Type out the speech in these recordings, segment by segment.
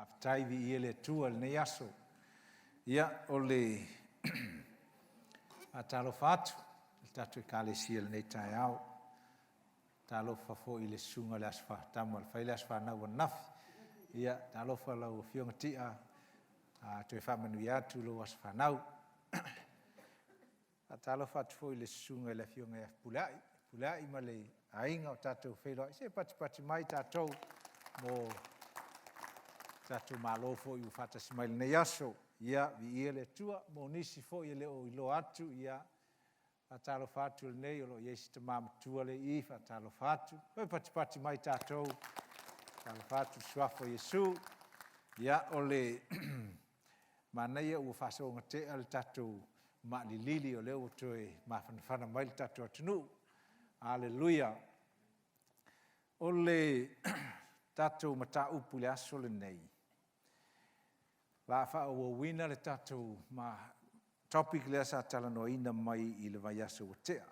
Faafetai, viia le Atua i lenei aso. Ia, o le faatalofa atu i le tatou Ekalesia i lenei taeao. Talofa foi i le susuga i le Aso Tama na fai le aso fanau ananafi. Ia, talofa i lau Afioga Tia, a toe faamanuia atu lou aso fanau. Faatalofa atu foi i le susuga i le Afioga ia Fepuleai, Fepuleai ma le aiga ua tatou feiloai. Se patipati mai tatou mo le tatou Malo foi ua faatasi mai i lenei aso. Ia, viia le Atua. Mo nisi foi e le o iloa atu, ia, e faatalofa atu i lenei, o lo o i ai si tama matua lea e i i, faatalofa atu. Toe patipati mai tatou, talofa atu i le suafa o Iesu. Ia, o le manaia ua faasogatea le tatou maalilili o lea ua toe mafanafana mai le tatou atunuu. Aleluia! O le tatou mataupu i le aso lenei, o le a faaauauina le tatou topic lea sa talanoaina mai i le vaiaso ua tea.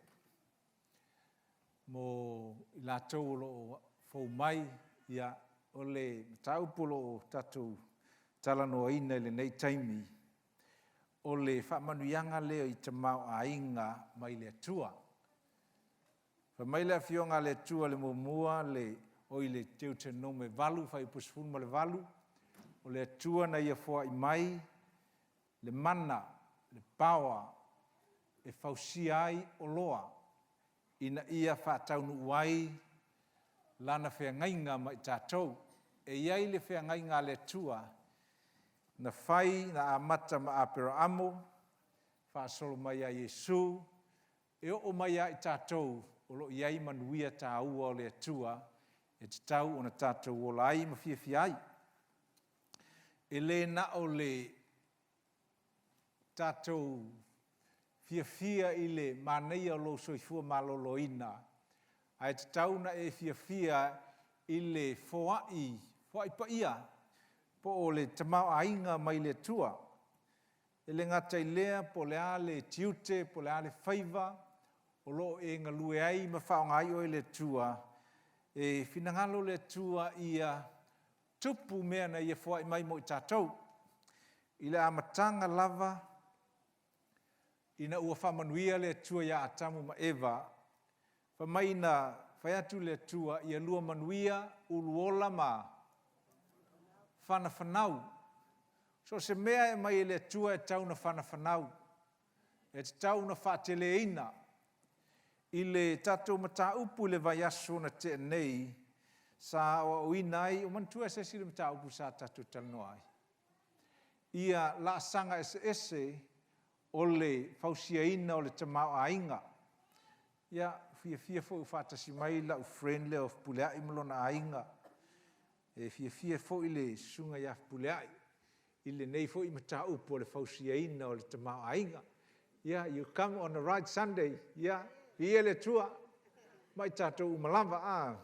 Mo i latou o lo o fou mai, ia, o le mataupu o lo o tatou talanoaina i lenei taimi, o le faamanuiaga lea i tamaoaiga mai le Atua. Fai mai le Afioga a le Atua i le muamua i le Teutonome 8 fuaiupu 18, “O le Atua na ia foai mai le mana, le power e fausia ai oloa ina ia faataunuu ai Lana feagaiga ma i tatou.” E i ai le feagaiga a le Atua na fai na amata ma Aperamo faasolo mai ia Iesu, e oo mai ia i tatou o lo o i ai manuia taua o le Atua e tatau ona tatou ola ai ma fiafia ai. E le na o le tatou fiafia i le manaia o lou soifua maloloina, ae tatau ona e fiafia i le foai, foai paia po o le tamaoaiga mai le Atua. E le gata i lea po o le a le tiute po o le a le faiva o lo o e galue ai ma faaaoga ai oe e le Atua, e finagalo le Atua ia tupu mea na ia foai mai mo i tatou. I le amataga lava ina ua faamanuia le Atua ia Atamu ma Eva, fai mai na fai atu le Atua, “Ia lua manuia, uluola ma fanafanau.” So o se mea e aumai e le Atua e tatau ona fanafanau, e tatau ona faateleina. I le tatou mataupu i le vaiaso na tea nei, sa aoaoina ai, o manatua e se isi le mataupu sa tatou talanoa ai? Ia laasaga eseese o le fausiaina o le tamaoaiga. Ia, ua fiafia foi ua faatasi mai lau friend lea o Fepuleai ma lona aiga. E fiafia foi le susuga ia Fepuleai i lenei foi mataupu o le fausiaina o le tamaoaiga. Ia, you come on the right Sunday. Ia, viia le Atua ma i tatou uma lava.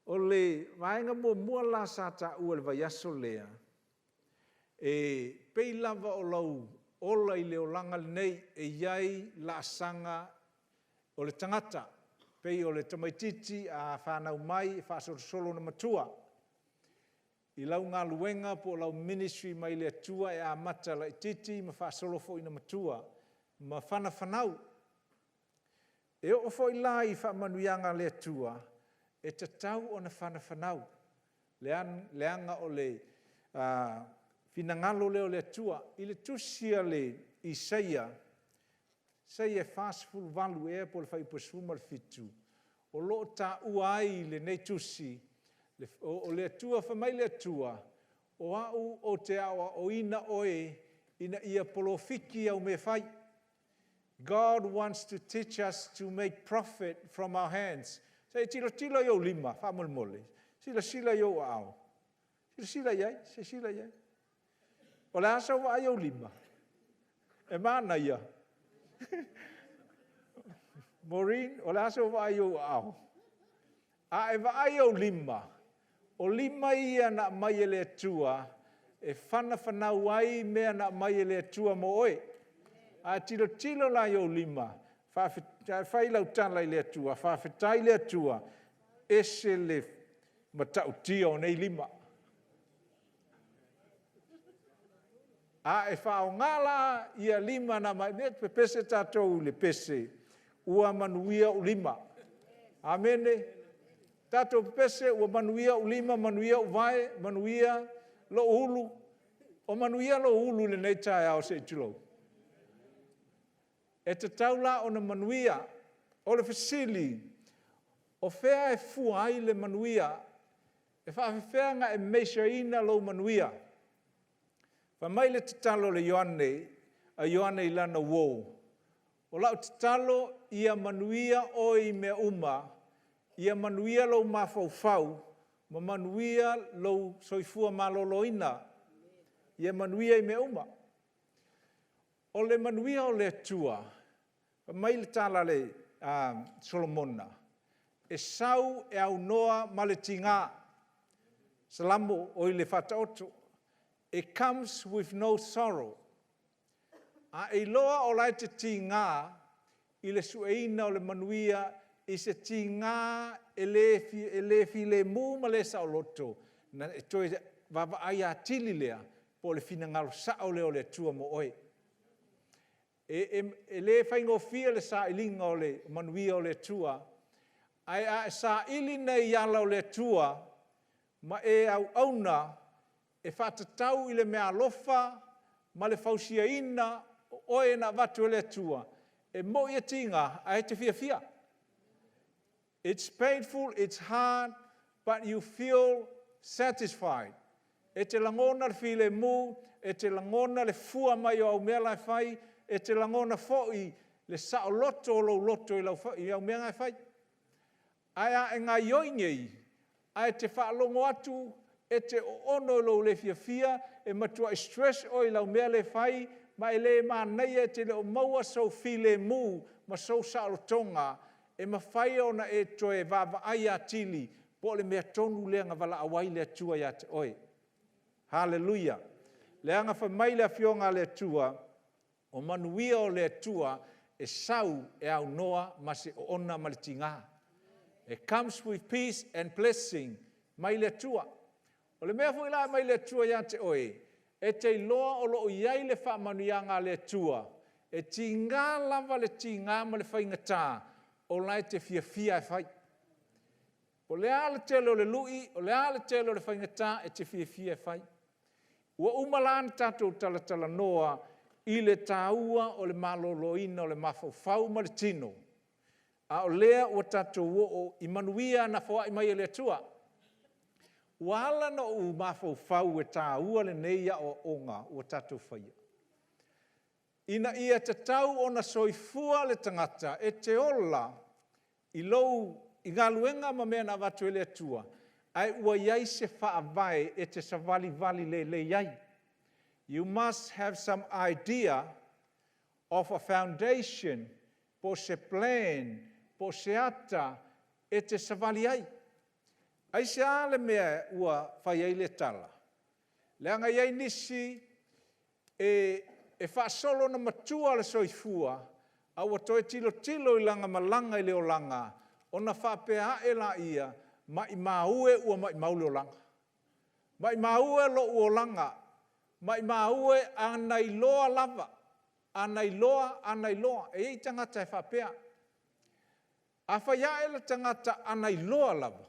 O le vaega muamua la sa taua i le vaiaso lea, e pei lava o lou ola i le olaga lenei, e i ai laasaga o le tagata, pei o le tamaitiiti a fanau mai e faasolosolo ona matua. I lau galuega po o lau ministry mai le Atua e amata laitiiti ma faasolo foi ina matua ma fanafanau. E oo foi la i faamanuiaga a le Atua, e tatau ona fanafanau, leaga o le finagalo lea o le Atua. I le tusi a Isaia, Isaia 48 ea po o le fuaiupu 17, o lo o taua ai i lenei tusi, o le Atua, fai mai le Atua, “O au ou te aoaoina oe ina ia polofiki au mea e fai.” God wants to teach us to make profit from our hands. Se i tilotilo i ou lima faamolemole. Silasila i ou aao. Silasila i ai, silasila i ai. O le a sau vaai i ou lima? E manaia. Maureen, o le a sau vaai i ou aao? A e vaai i ou lima, o lima ia na aumai e le Atua e fanafanau ai mea na aumai e le Atua mo oe. A tilotilo la i ou lima, fai lau tala i le Atua, faafetai le Atua, e ese le matautia o nei lima. A e faaaoga la ia lima na aumai, e pepese tatou i le pese, ua manuia ou lima. Amene. Tatou pepese ua manuia ou lima, manuia ou vae, manuia lou ulu. O manuia lou ulu i lenei taeao se i tulou? E tatau la ona manuia. O le fesili, o fea e fua ai le manuia? E faapefea ona e measure ina lou manuia? Fai mai le tatalo a Ioane i lana uo, o lau tatalo ia manuia oe i mea uma, ia manuia lou mafaufau ma manuia lou soifua maloloina. Ia manuia i mea uma. O le manuia o le Atua, fai mai le tala a Solomona, e sau e aunoa ma le tiga. Le Faataoto. It comes with no sorrow. A e iloa o la e te tiga i le sueina o le manuia i se tiga e le filemu ma le saoloto, ona e toe vaavaai atili lea po o le finagalo sao lea o le Atua mo oe. E le faigofie le sailiga o le manuia o le Atua, ae a e saili nei i ala o le Atua ma e auauna e faatatau i le meaalofa ma le fausiaina o oe na avatu e le Atua, e moni e tiga ae e te fiafia. It's painful, it's hard, but you feel satisfied. E te lagona le filemu, e te lagona le fua mai o au mea la e fai, e te lagona foi le saoloto o lou loto i au mea na e fai. Ae a e gaioi nei, ae te faalogo atu e te oono i lou le fiafia, e matuai stress oe i lau mea lea e fai, ma e le manaia, e te le o maua sou filemu ma sou saolotoga e mafai ona e toe vaavaai atili po o le mea tonu lea na valaau ai le Atua ia te oe. Haleluia! Leaga fai mai le Afioga a le Atua, o manuia o le Atua e sau e aunoa ma se oona ma le tiga. It comes with peace and blessing mai le Atua. O le mea foi la e aumai le Atua ia te oe, e te iloa o lo o i ai le faamanuiaga a le Atua, e tiga lava le tiga ma le faigata, o la e te fiafia e fai. O le a le tele o le lui, o le a le tele o le faigata, e te fiafia e fai. Ua uma la ona tatou talatalanoa i le taua o le maloloina o le mafaufau ma le tino, a o lea ua tatou oo i manuia na foai mai e le Atua. Ua ala ona ou mafaufau e taua lenei aoaoga ua tatou faia, ina ia tatau ona soifua le tagata e te ola i lou i galuega ma mea na avatu e le Atua, ae ua i ai se faavae e te savalivali lelei ai. You must have some idea of a foundation, po o se plan, po o se ata e te savali ai. Aisea le mea ua fai ai le tala? Leaga e i ai nisi e faasolo ona matua le soifua, a ua toe tilotilo i lana malaga i le olaga, ona faapea ae lea, maumau e ua maumau le olaga. Maumau e lou olaga, maumau e a na iloa lava, a na iloa, a na iloa. E i ai tagata e faapea. A fai ae le tagata a na iloa lava,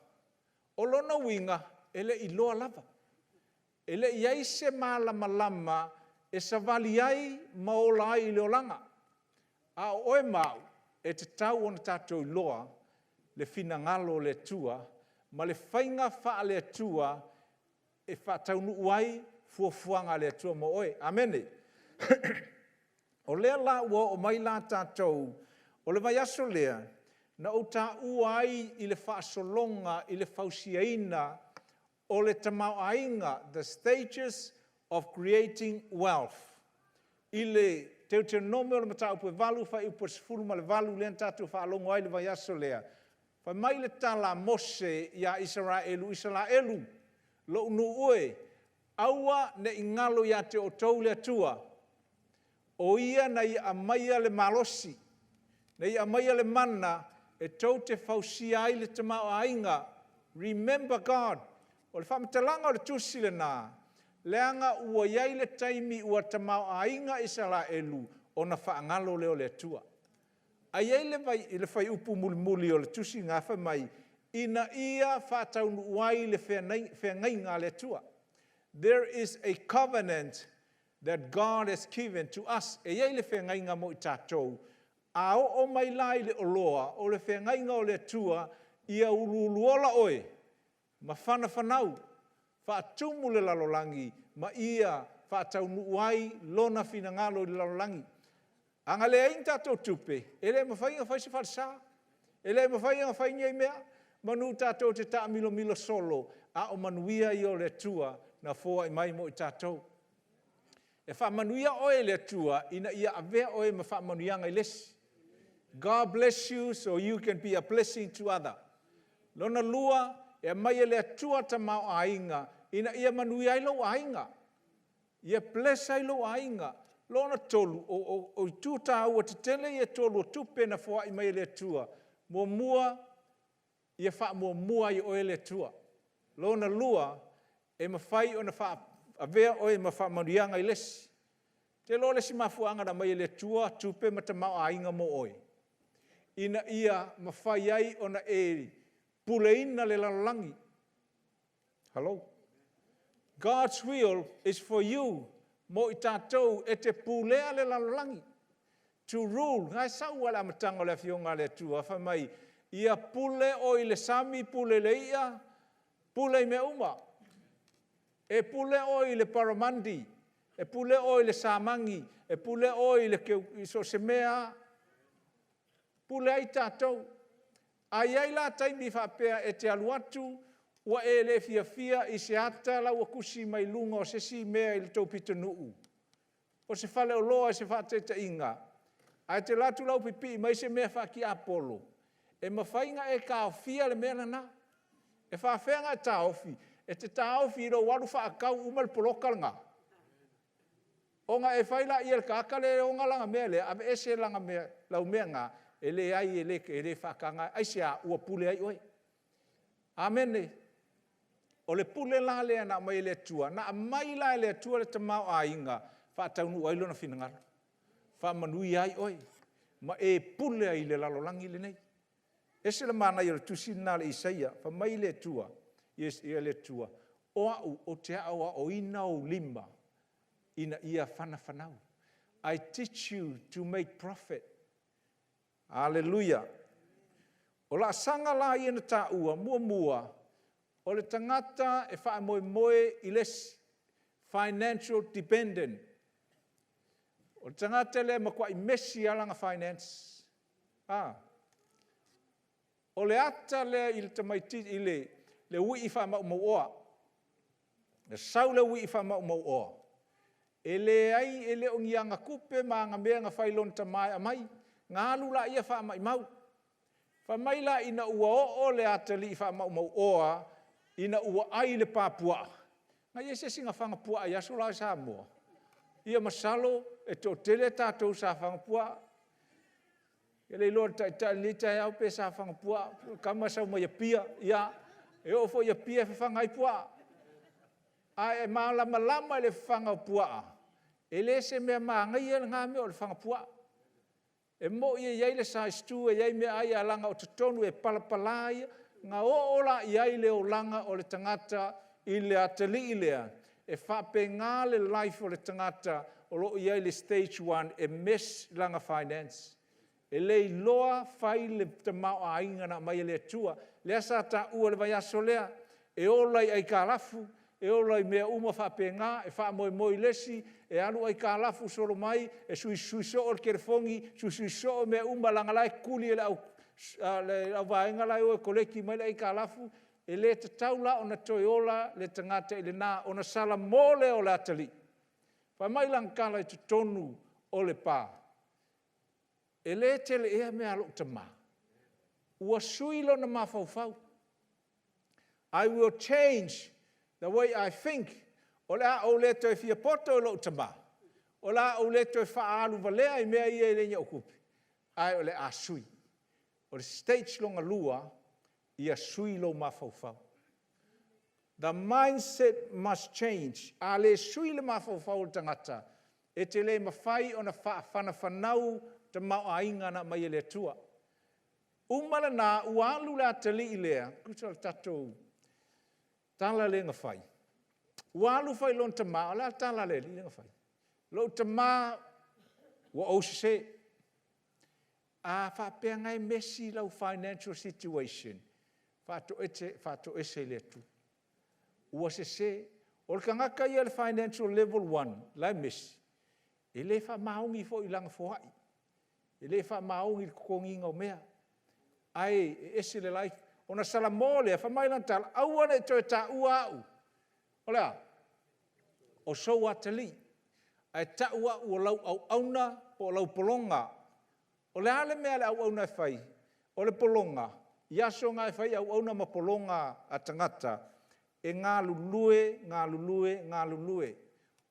o lona uiga e le i iloa lava. E le i i ai se malamalama e savali ai ma ola ai i le olaga. A o oe ma au, e tatau ona tatou iloa le finagalo o le Atua ma le faiga faale-Atua e faataunuu ai fuafuaga a le Atua mo oe. Amene. O lea la ua oo mai la tatou, o le vaiaso lea, na ou taua ai i le faasologa i le fausiaina o le tamaoaiga, the stages of creating wealth. I le Teuteronome o le mataupu e 8, fuaiupu e 18, lea na tatou faalogo ai i le vaiaso lea, fai mai le tala a Mose ia Isaraelu, Isaraelu, lou nuu e, aua ne i galo ia te outou le Atua, o Ia na ia aumaia le malosi, na ia aumaia le mana e tou te fausia ai le tamaoaiga. Remember God. O le faamatalaga o le tusi lena, Leaga ua i ai le taimi ua tamaoaiga Isaraelu ona faagalo lea o le Atua. Ae i ai le, vai, le fuaiupu mulimuli o le tusi lena fai mai, ina ia faataunuu ai le feagaiga a le Atua. There is a covenant that God has given to us. E i ai le feagaiga mo i tatou. A oo mai la i le oloa, o le feagaiga o le Atua, ia uluuluola oe, ma fanafanau, faatumu le lalolagi, ma ia faataunuu ai lona finagalo i le lalolagi. A na leai ni tatou tupe, e le mafai ona fai se falesa, e le mafai ona fai nei mea, manu tatou te taamilomilo solo, a o manuia ia o le Atua na foai mai mo i tatou. E faamanuia oe e le Atua ina ia avea oe ma faamanuiaga i le isi. God bless you so you can be a blessing to other. Lona lua, e aumai e le Atua tamaoaiga ina ia manuia ai lou aiga. Ia bless ai lou aiga. Lona tolu, o itu taua tetele ia e tolu o tupe na foai mai e le Atua. Muamua, ia faamuamua ai e oe le Atua. Lona lua, e mafai ona avea oe ma faamanuiaga i le isi. Ou te iloa o le isi mafuaaga na aumai e le Atua tupe ma tamaoaiga mo oe, ina ia mafai ai ona e puleaina le lalolagi. Hello? God's will is for you, mo i tatou e te pulea le lalolagi. To rule. Na e sau lava i le amataga o le Afioga a le Atua, fai mai, ia pule oe i le sami, pule i le ia, pule i mea uma. E pule oe i le paramandi, e pule oe i le samagi, e pule oe i le i so o se mea lava. Pule ai tatou. A i ai la taimi faapea e te alu atu ua e le fiafia i se ata la ua tusi mai luga o se isi mea i le tou pitonuu, o se faleoloa i se faataitaiga, ae te alu atu la ua pipii mai se mea faatiapolo, e mafai ona e taofia le mea lena. E faapefea ona e taofi? E te taofi i lou alu faatau uma le poloka lena, ona e fai lea i le tagata lea e ona lana mea lea, aveese lau mea lena, e leai e le faataga. Aisea? Ua pule ai oe. Amene. O le pule la lea na aumai e le Atua, na aumai la e le Atua le tamaoaiga e faataunuu ai lona finagalo, faamanuia ai oe ma e pule ai i le lalolagi lenei. E ese le manaia o le tusi lena a le Isaia, fai mai le Atua, le Atua, o au ou te aoaoina ou lima ina ia fanafanau. I teach you to make profit. Aleluia. O laasaga la ia na taua, muamua, o le tagata e faamoemoe i le isi, financial dependent. O le tagata lea e matuai mesi lava lana finance. A. O le ata lea i le tamaitiiti i le uii faamaumauoa. Na sau le uii faamaumauoa, e leai, e le o ni agatupe ma ana mea na fai i lona tama e aumai. Na alu laia faamaumau. Fai mai la ina ua oo le atalii faamaumauoa ina ua ai le pa puaa, na i ai se isi na faga puaa i aso la i Samoa? Ia masalo e toatele tatou sa faga puaa. Ou te le iloa i le Taitai i lenei taeao pe sa faga puaa, o le tama e sau mai Apia, ia e oo foi i Apia e fafaga ai puaa. A e malamalama i le fafaga o puaa, e le o se mea manaia lena mea o le faga puaa. E moni e i ai le size 2 e i ai meaai ae leaga o totonu e palapala ia. Na oo la i ai le olaga o le tagata i le atalii lea, e faapena le life o le tagata o lo o i ai i le stage 1, e mess lana finance. E le iloa fai le tamaoaiga na aumai e le Atua. Lea sa taua i le vaiaso lea, e ola i aitalafu, e ola i mea uma faapena, e faamoemoe i le isi, e alu aitalafu solo mai, e suisui soo le telefoni, suisui soo mea uma leaga o la e tuli e le auvaega la e o e koleki mai le aitalafu. E le tatau la ona toe ola le tagata i lena, ona salamo lea o le atalii. Fai mai lana tala i totonu o le pa, e le tele ea mea a lou tama? Ua sui lona mafaufau. I will change the way I think. O le a ou le toe fia poto i lou tama, o le a ou le toe faaaluvalea i mea ia e leai ni au tupe, ae o le a sui. O le stage lona lua, ia sui lou mafaufau. The mindset must change. A le sui le mafaufau o le tagata, e te le mafai ona faafanafanau tamaoaiga na aumai e le Atua. Uma lena, ua alu le atalii lea, tusa o le tatou tala lea na fai, ua alu foi i lona tama, o le a le tala a le alii lea na fai? Lou tama, ua ou sese. A faapea na e mesi lau financial situation, faatoese i le Atua. Ua sese. O le tagata ia i le financial level 1 la e mesi, e le faamaoni foi i lana foai, e le faamaoni i le totogiina o mea, ae e ese le life. Ona salamo lea, fai mai lana tala, aua ne i toe taua au, o le a? O sou atalii, ae tau au o lau auauna po o lau pologa. O le a le mea a le auauna e fai? O le pologa, i aso na e fai auauna ma pologa a tagata, e galulue, galulue, galulue.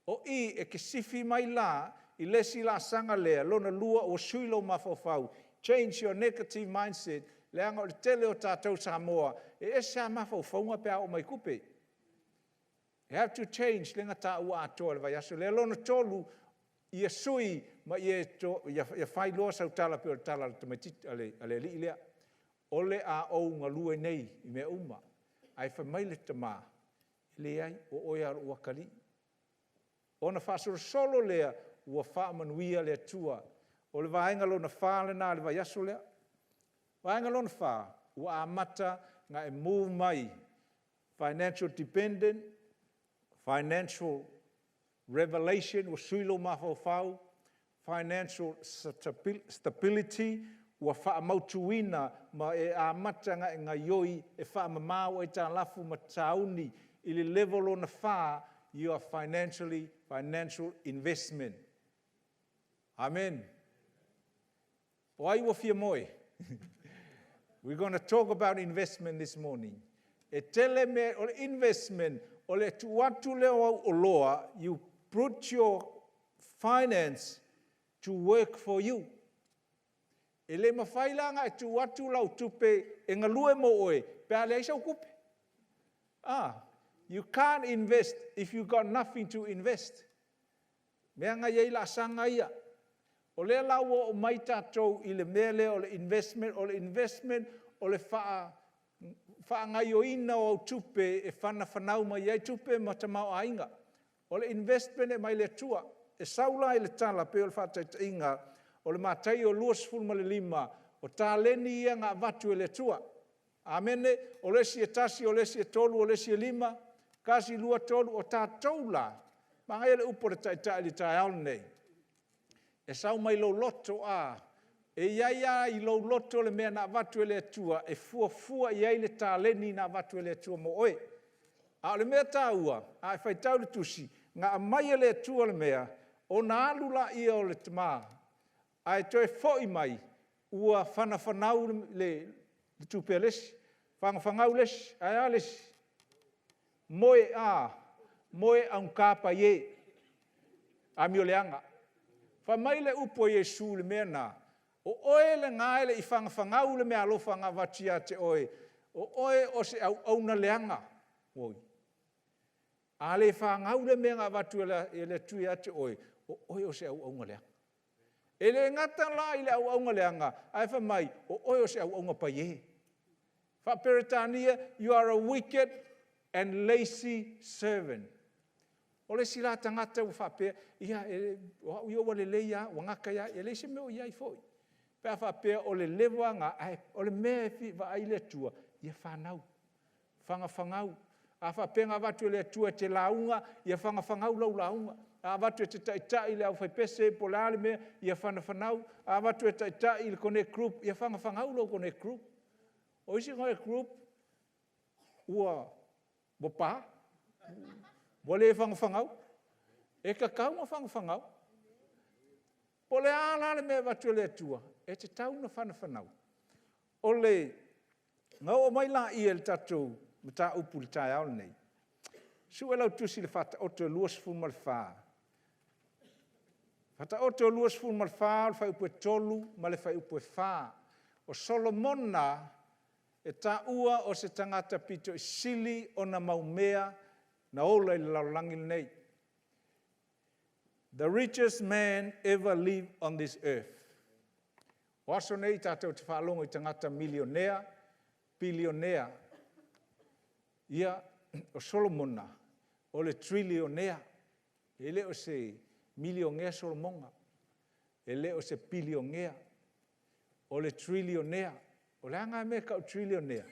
O i e te sifi mai la i le isi laasaga lea, lona lua ua sui lou mafaufau, change your negative mindset, leaga o le tele o tatou Samoa, e ese lava mafaufauga pe a oo mai i tupe. You have to change lea na taua atoa i le vaiaso lea. Lona tolu, ia sui ma ia fai loa sau tala pei o le tala a le alii lea, o le a ou galue nei i mea uma. Ae fai mai le tama, e leai, o oe lava o lou atalii. Ona faasolosolo lea, ua faamanuia le Atua. O le vaega lona fa lena o le vaiaso lea. O le vaega lona fa, ua amata ona e move mai financial dependent, financial revelation ua sui lou mafaufau, financial stability, ua faamautuina ma e amata ona e gaoioi e faamama au aitalafu ma sauni i le level lona 4, your financial investment. Amen. O ai ua fia moe? We going to talk about investment this morning. E tele mea, o le investment, o le tuu atu lea o au oloa, you put your finance to work for you. E le mafai la ona e tuu atu lau tupe e galue mo oe pe a leai sau tupe. Ah, you can't invest if you got nothing to invest. Mea na i ai laasaga ia. O lea la ua oo mai tatou i le mea lea o le investment, o le investment o le faagaoioiga o au tupe e fanafanau mai ai tupe ma tamaoaiga. O le investment e aumai le Atua. E sau la i le tala pei o le faataitaiga o le Mataio 25, o taleni ia na avatu e le Atua. Amene. O le isi e 1, o le isi e 3, o le isi e 5, 1, 2, 3. O tatou la, manaia le upu a le Taitai i le taeao lenei, e sau mai lou loto, e i ai lava i lou loto le mea na avatu e le Atua e fuafua i ai le taleni na avatu e le Atua mo oe. A o le mea taua, a e faitau i le tusi, na aumai e le Atua le mea, ona alu lea o le tama, ae toe foi mai ua fanafanau le tupe a le isi, fanafanau le isi, ae a le isi? Moe moe augata paie, amio leaga. Fai mai le upu a Iesu i le mea lena, o oe lena e le i fanafanau le meaalofa na avatu ia te oe, o oe o se auauna leaga. Oi. A le fanau le mea na avatu e le Atua ia te oe, o oe o se auauna leaga. E le gata la i le auauna leaga, ae fai mai, o oe o se auauna paie. Faa-Peretania, you are a wicked and lazy servant. O le isi la tagata ua faapea, ia, o au ia ua lelei lava, ua gata ia, e leai se mea o i ai foi. Pe a faapea o le leva lena, ae o le mea e fia vaai le Atua, ia fanau, fanafanau. A faapea na avatu e le Atua e te lauga, ia fanafanau lau lauga. A avatu e te taitai i le aufaipese po o le a le mea, ia fanafanau. A avatu e taitai le connect group, ia fanafanau lou connect group. O isi connect group ua pa, ua le fanafanau. E tatau ona fanafanau. Po o le a la le mea e avatu e le Atua, e tatau ona fanafanau. Ona oo mai lea i le tatou mataupu i le taeao lenei, sue lau Tusi i le Faataoto e 24, Faataoto e 24, o le fuaiupu e 3 ma le fuaiupu e 4. O Solomona E taua o se tagata pito i sili ona maumea na ola i le lalolagi lenei. The richest man ever lived on this earth. O aso nei tatou te faalogo i tagata milionea, bilionea. Ia, o Solomona, o le trilionea. E le o se milionea Solomona, e le o se bilionea, o le trilionea. O le a lena mea e tau o le trilionea?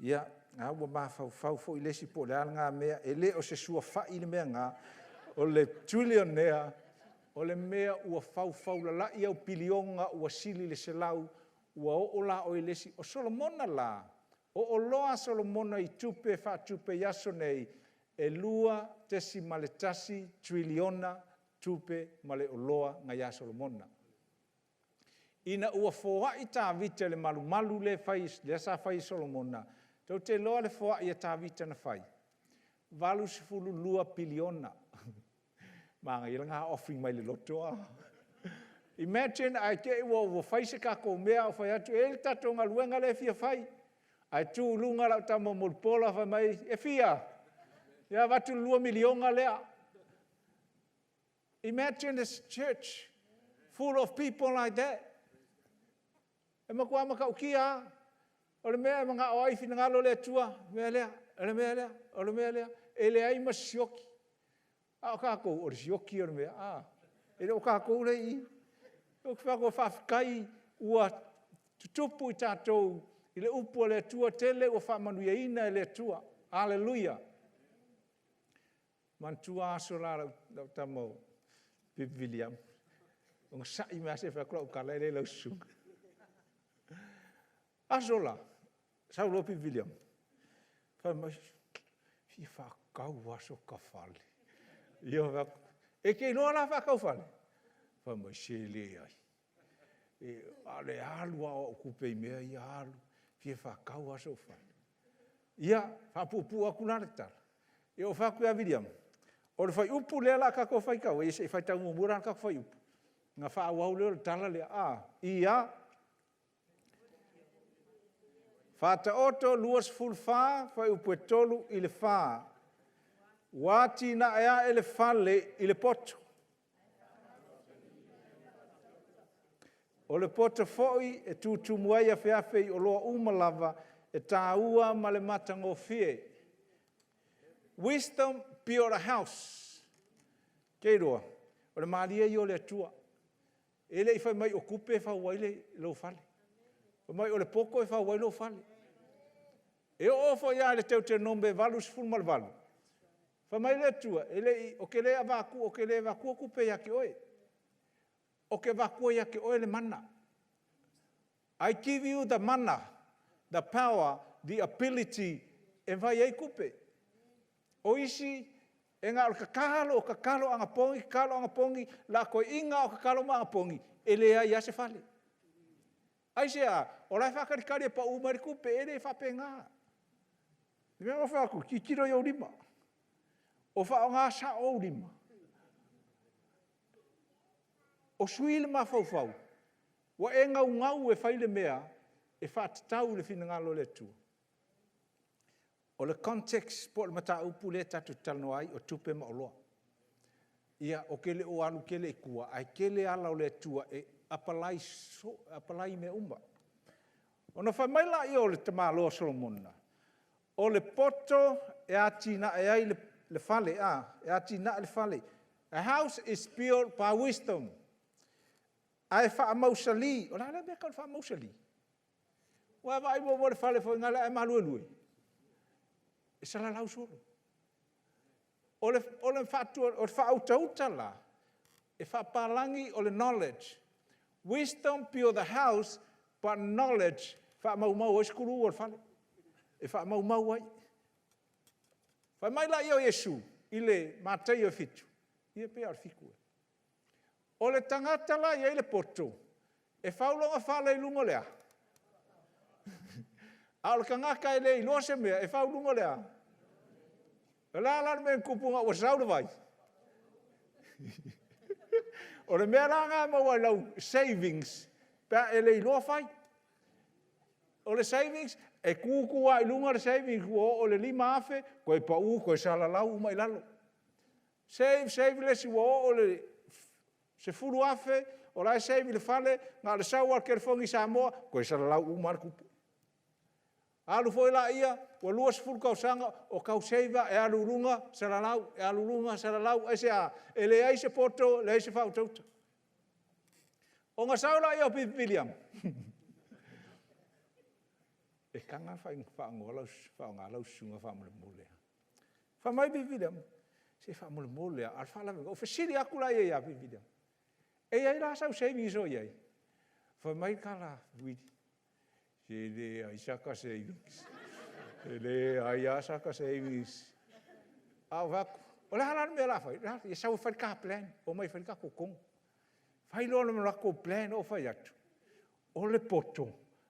Ia, o lena ua mafaufau foi le isi po o le a lena mea. E le o se suafai le mea lena, o le trilionea, o le mea ua faufaulalai au piliona ua sili i le 100, ua oo la oe i le isi… O Solomona la, o oloa a Solomona i tupe faatupe i aso nei, e $2.1 trilliona tupe ma le oloa na ia Solomona. Ina ua foai Tavita i le malumalu lea sa fai e Solomona, tou te iloa le foai a Tavita na fai? E $82 piliona. Manaia lena offering mai le loto a? Imagine ae te i ua fai se tatou mea ae ou fai atu, e i ai le tatou galuega lea e fia fai, ae tu i luga lau tama o Mulipola fai mai, e fia? Ia avatu le $2 miliona lea. Imagine this church full of people like that. E matua matautia lava. O le mea e manao ai finagalo le Atua, o le mea lea, o le mea lea, o le mea lea. E leai ma se sioki. A o tatou, o le sioki ia o le mea. E le o tatou lea e i i. Ou te fai atu faafetai ua tutupu i tatou i le upu a le Atua, tele ua faamanuiaina e le Atua. Aleluia! Manatua aso la lau tama o Pipi Viliamu, onosai mai lava se i fai atu lau tala lea i lau susuga. Aso la, sau loa Pipi Viliamu, fai mai, e fia faatau lava sota fale. Ou fai atu, e te iloa la faatau fale? Fai mai, se leai, a o le alu lava o au tupe i mea ia, alu, e fia faatau lava sou fale. Ia, faapuupuu atu la le tala, ia ou fai atu ia Viliamu, o le fuaiupu lea o le a tatou faitau ai, se i faitau muamua la le tatou fuaiupu, ona faaauau lea o le tala lea a? Ia Faataoto 24 fuaiupu e 3 i le 4. Ua atinae ae le fale i le poto, o le poto foi e tutumu ai afeafe i oloa uma lava e taua ma le matagofie. Wisdom build a house. Ou te iloa, o le malie ia o le Atua. E le i fai mai o tupe e fau ai lou fale. Fai mai o le poto e fau ai lou fale. E oo foi lava i le Teutonome 88, fai mai le Atua, ou te le avatua tupe ia te oe, ou te avatua ia te oe le mana. I give you the mana, the power, the ability e fai ai tupe. O isi, e na o le tatalo, tatalo anapogi, tatalo anapogi, o le a toeaina lava o tatalo ma anapogi, e leai lava se fale. Aisea? O la e faatalitali e pau mai le tupe. E le faapena. O le mea lea ou te fai atu, tilotilo i ou lima. O faaaoga sao ou lima? O sui le mafaufau? Ua e naunau e fai le mea e faatatau i le finagalo o le Atua? O le context po o le mataupu lea tatou te talanoa ai o tupe ma oloa. Ia, ou te le o alu tele i tua, ae tele ala o le Atua e apalai i mea uma. Ona fai mai lea o le tamaloa o Solomona, o le poto e atinae ai le fale, e atinae le fale. A house is built by wisdom. Ae faamausali, o le a le mea e tau o le faamausali? Ua e vaai muamua i le fale foi lele ae maluelue? E salalau solo. O le faautauta la, e faapalagi o le knowledge. Wisdom build the house, but knowledge faamaumau ai sukulu o le fale. E faamaumau ai. Fai mai lea o Iesu i le Mataio 7, ia pe na o le 7 ea. O le tagata la e i ai le poto, e fau lona fale i luga o le a? A o le tagata e le iloa se mea, e fau i luga o le a? O le a la le mea na tupu ina ua sau le vai? O le mea la lena e maua i lau savings pe a e le iloa fai. O le savings, E tu tu lava i luga le savings ua oo i le $5,000 toe pau toe salalau uma i lalo. Save save le isi ua oo i le $10,000 o la e save i le fale, na o le sau lava o le telefoni i Samoa toe salalau uma lava le tupe. Alu foi lea ua 20 tausaga o tau save lava, e alu i luga salalau, e alu i luga salalau. Aisea? E leai se poto leai se faautauta. Ona sau lea o Pipi Piliama, e taga ona faaaoga lau susuga faamolemole. Fai mai Pipi Piliama, se faamolemole lava, a o le faalavelave ona ou fesili atu lea ia Pipi Piliama, e i ai la sau savings o i ai? Fai mai le tala a Uili, se leai sata savings, e leai lava sata savings. Ae ou fai atu, o le a la le mea o le a fai? Ia sau e fai le ta plan, omai e fai le tatou tonu. Fai loa ma le latou plan, ou fai atu, o le poto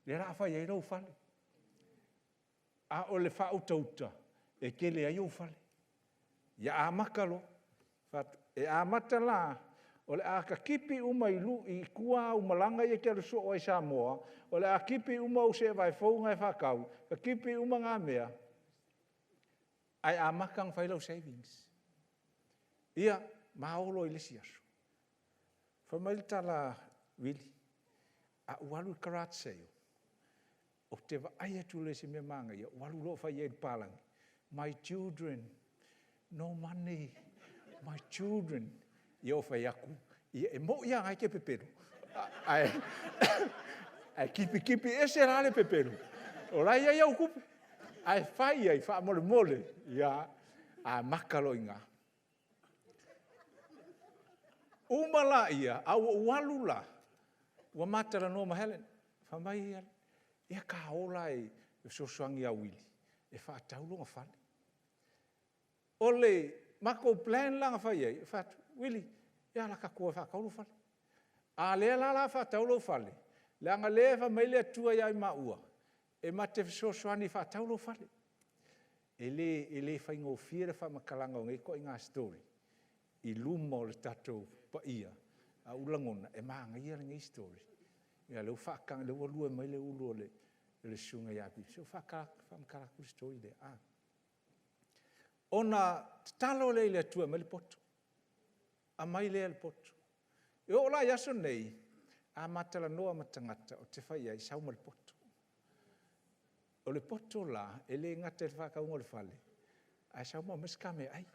lea o le a fai ai lou fale, a o le faautauta e tele ai ou fale. Ia amata loa. Ou fai atu, e amata la, o le a ta tipi uma i tua au malaga ia e te alu soo ai i Samoa, o le a tipi uma ou seevae fou na e faatau, tipi uma na mea, ae amata ona fai lau savings. Ia ma o loa i le isi aso. Fai mai le tala a Vili, a ou alu i le garage sale, ou te vaai atu loa i se mea manaia, ou alu loa fai i ai i le palagi. My children, no money, my children. Ia ou fai atu, e moni lava o lena e te pepelo, ae tipitipi ese la le pepelo, o la e i ai au tupe, ae fai i ai faamolemole, ia amata loa i ina. Uma laia, ae ua ou alu la, ua ma talanoa ma Helen, fai mai Helen, ia ta o la e fesoasoani ia Uili e faatau lona fale. O le matou plan la na fai ai, ou fai atu, Uili, ia o le a tatou o e faatau lou fale. A lea la o le a faatau lou fale, leaga o lea e fai mai le Atua ia maua, e ma te fesoasoani e faatau lou fale. E le faigofie le faamatalaga o nei ituaiga story i luma o le tatou paia, ae ou te lagona, e manaia lenei story. Ia o lea ua faataga o lea ua lue mai le ulu o le Susuga ia Pili, se i ou faamatala atu le story lea. Ona tatalo lea i le Atua e aumai le poto, aumai lea o le poto. E oo la i aso nei, a ma talanoa ma tagata, ou te fai i ai, sau ma le poto. O le poto la, e le gata i le faatauga o le fale, ae sau ma aumai se ta meaai.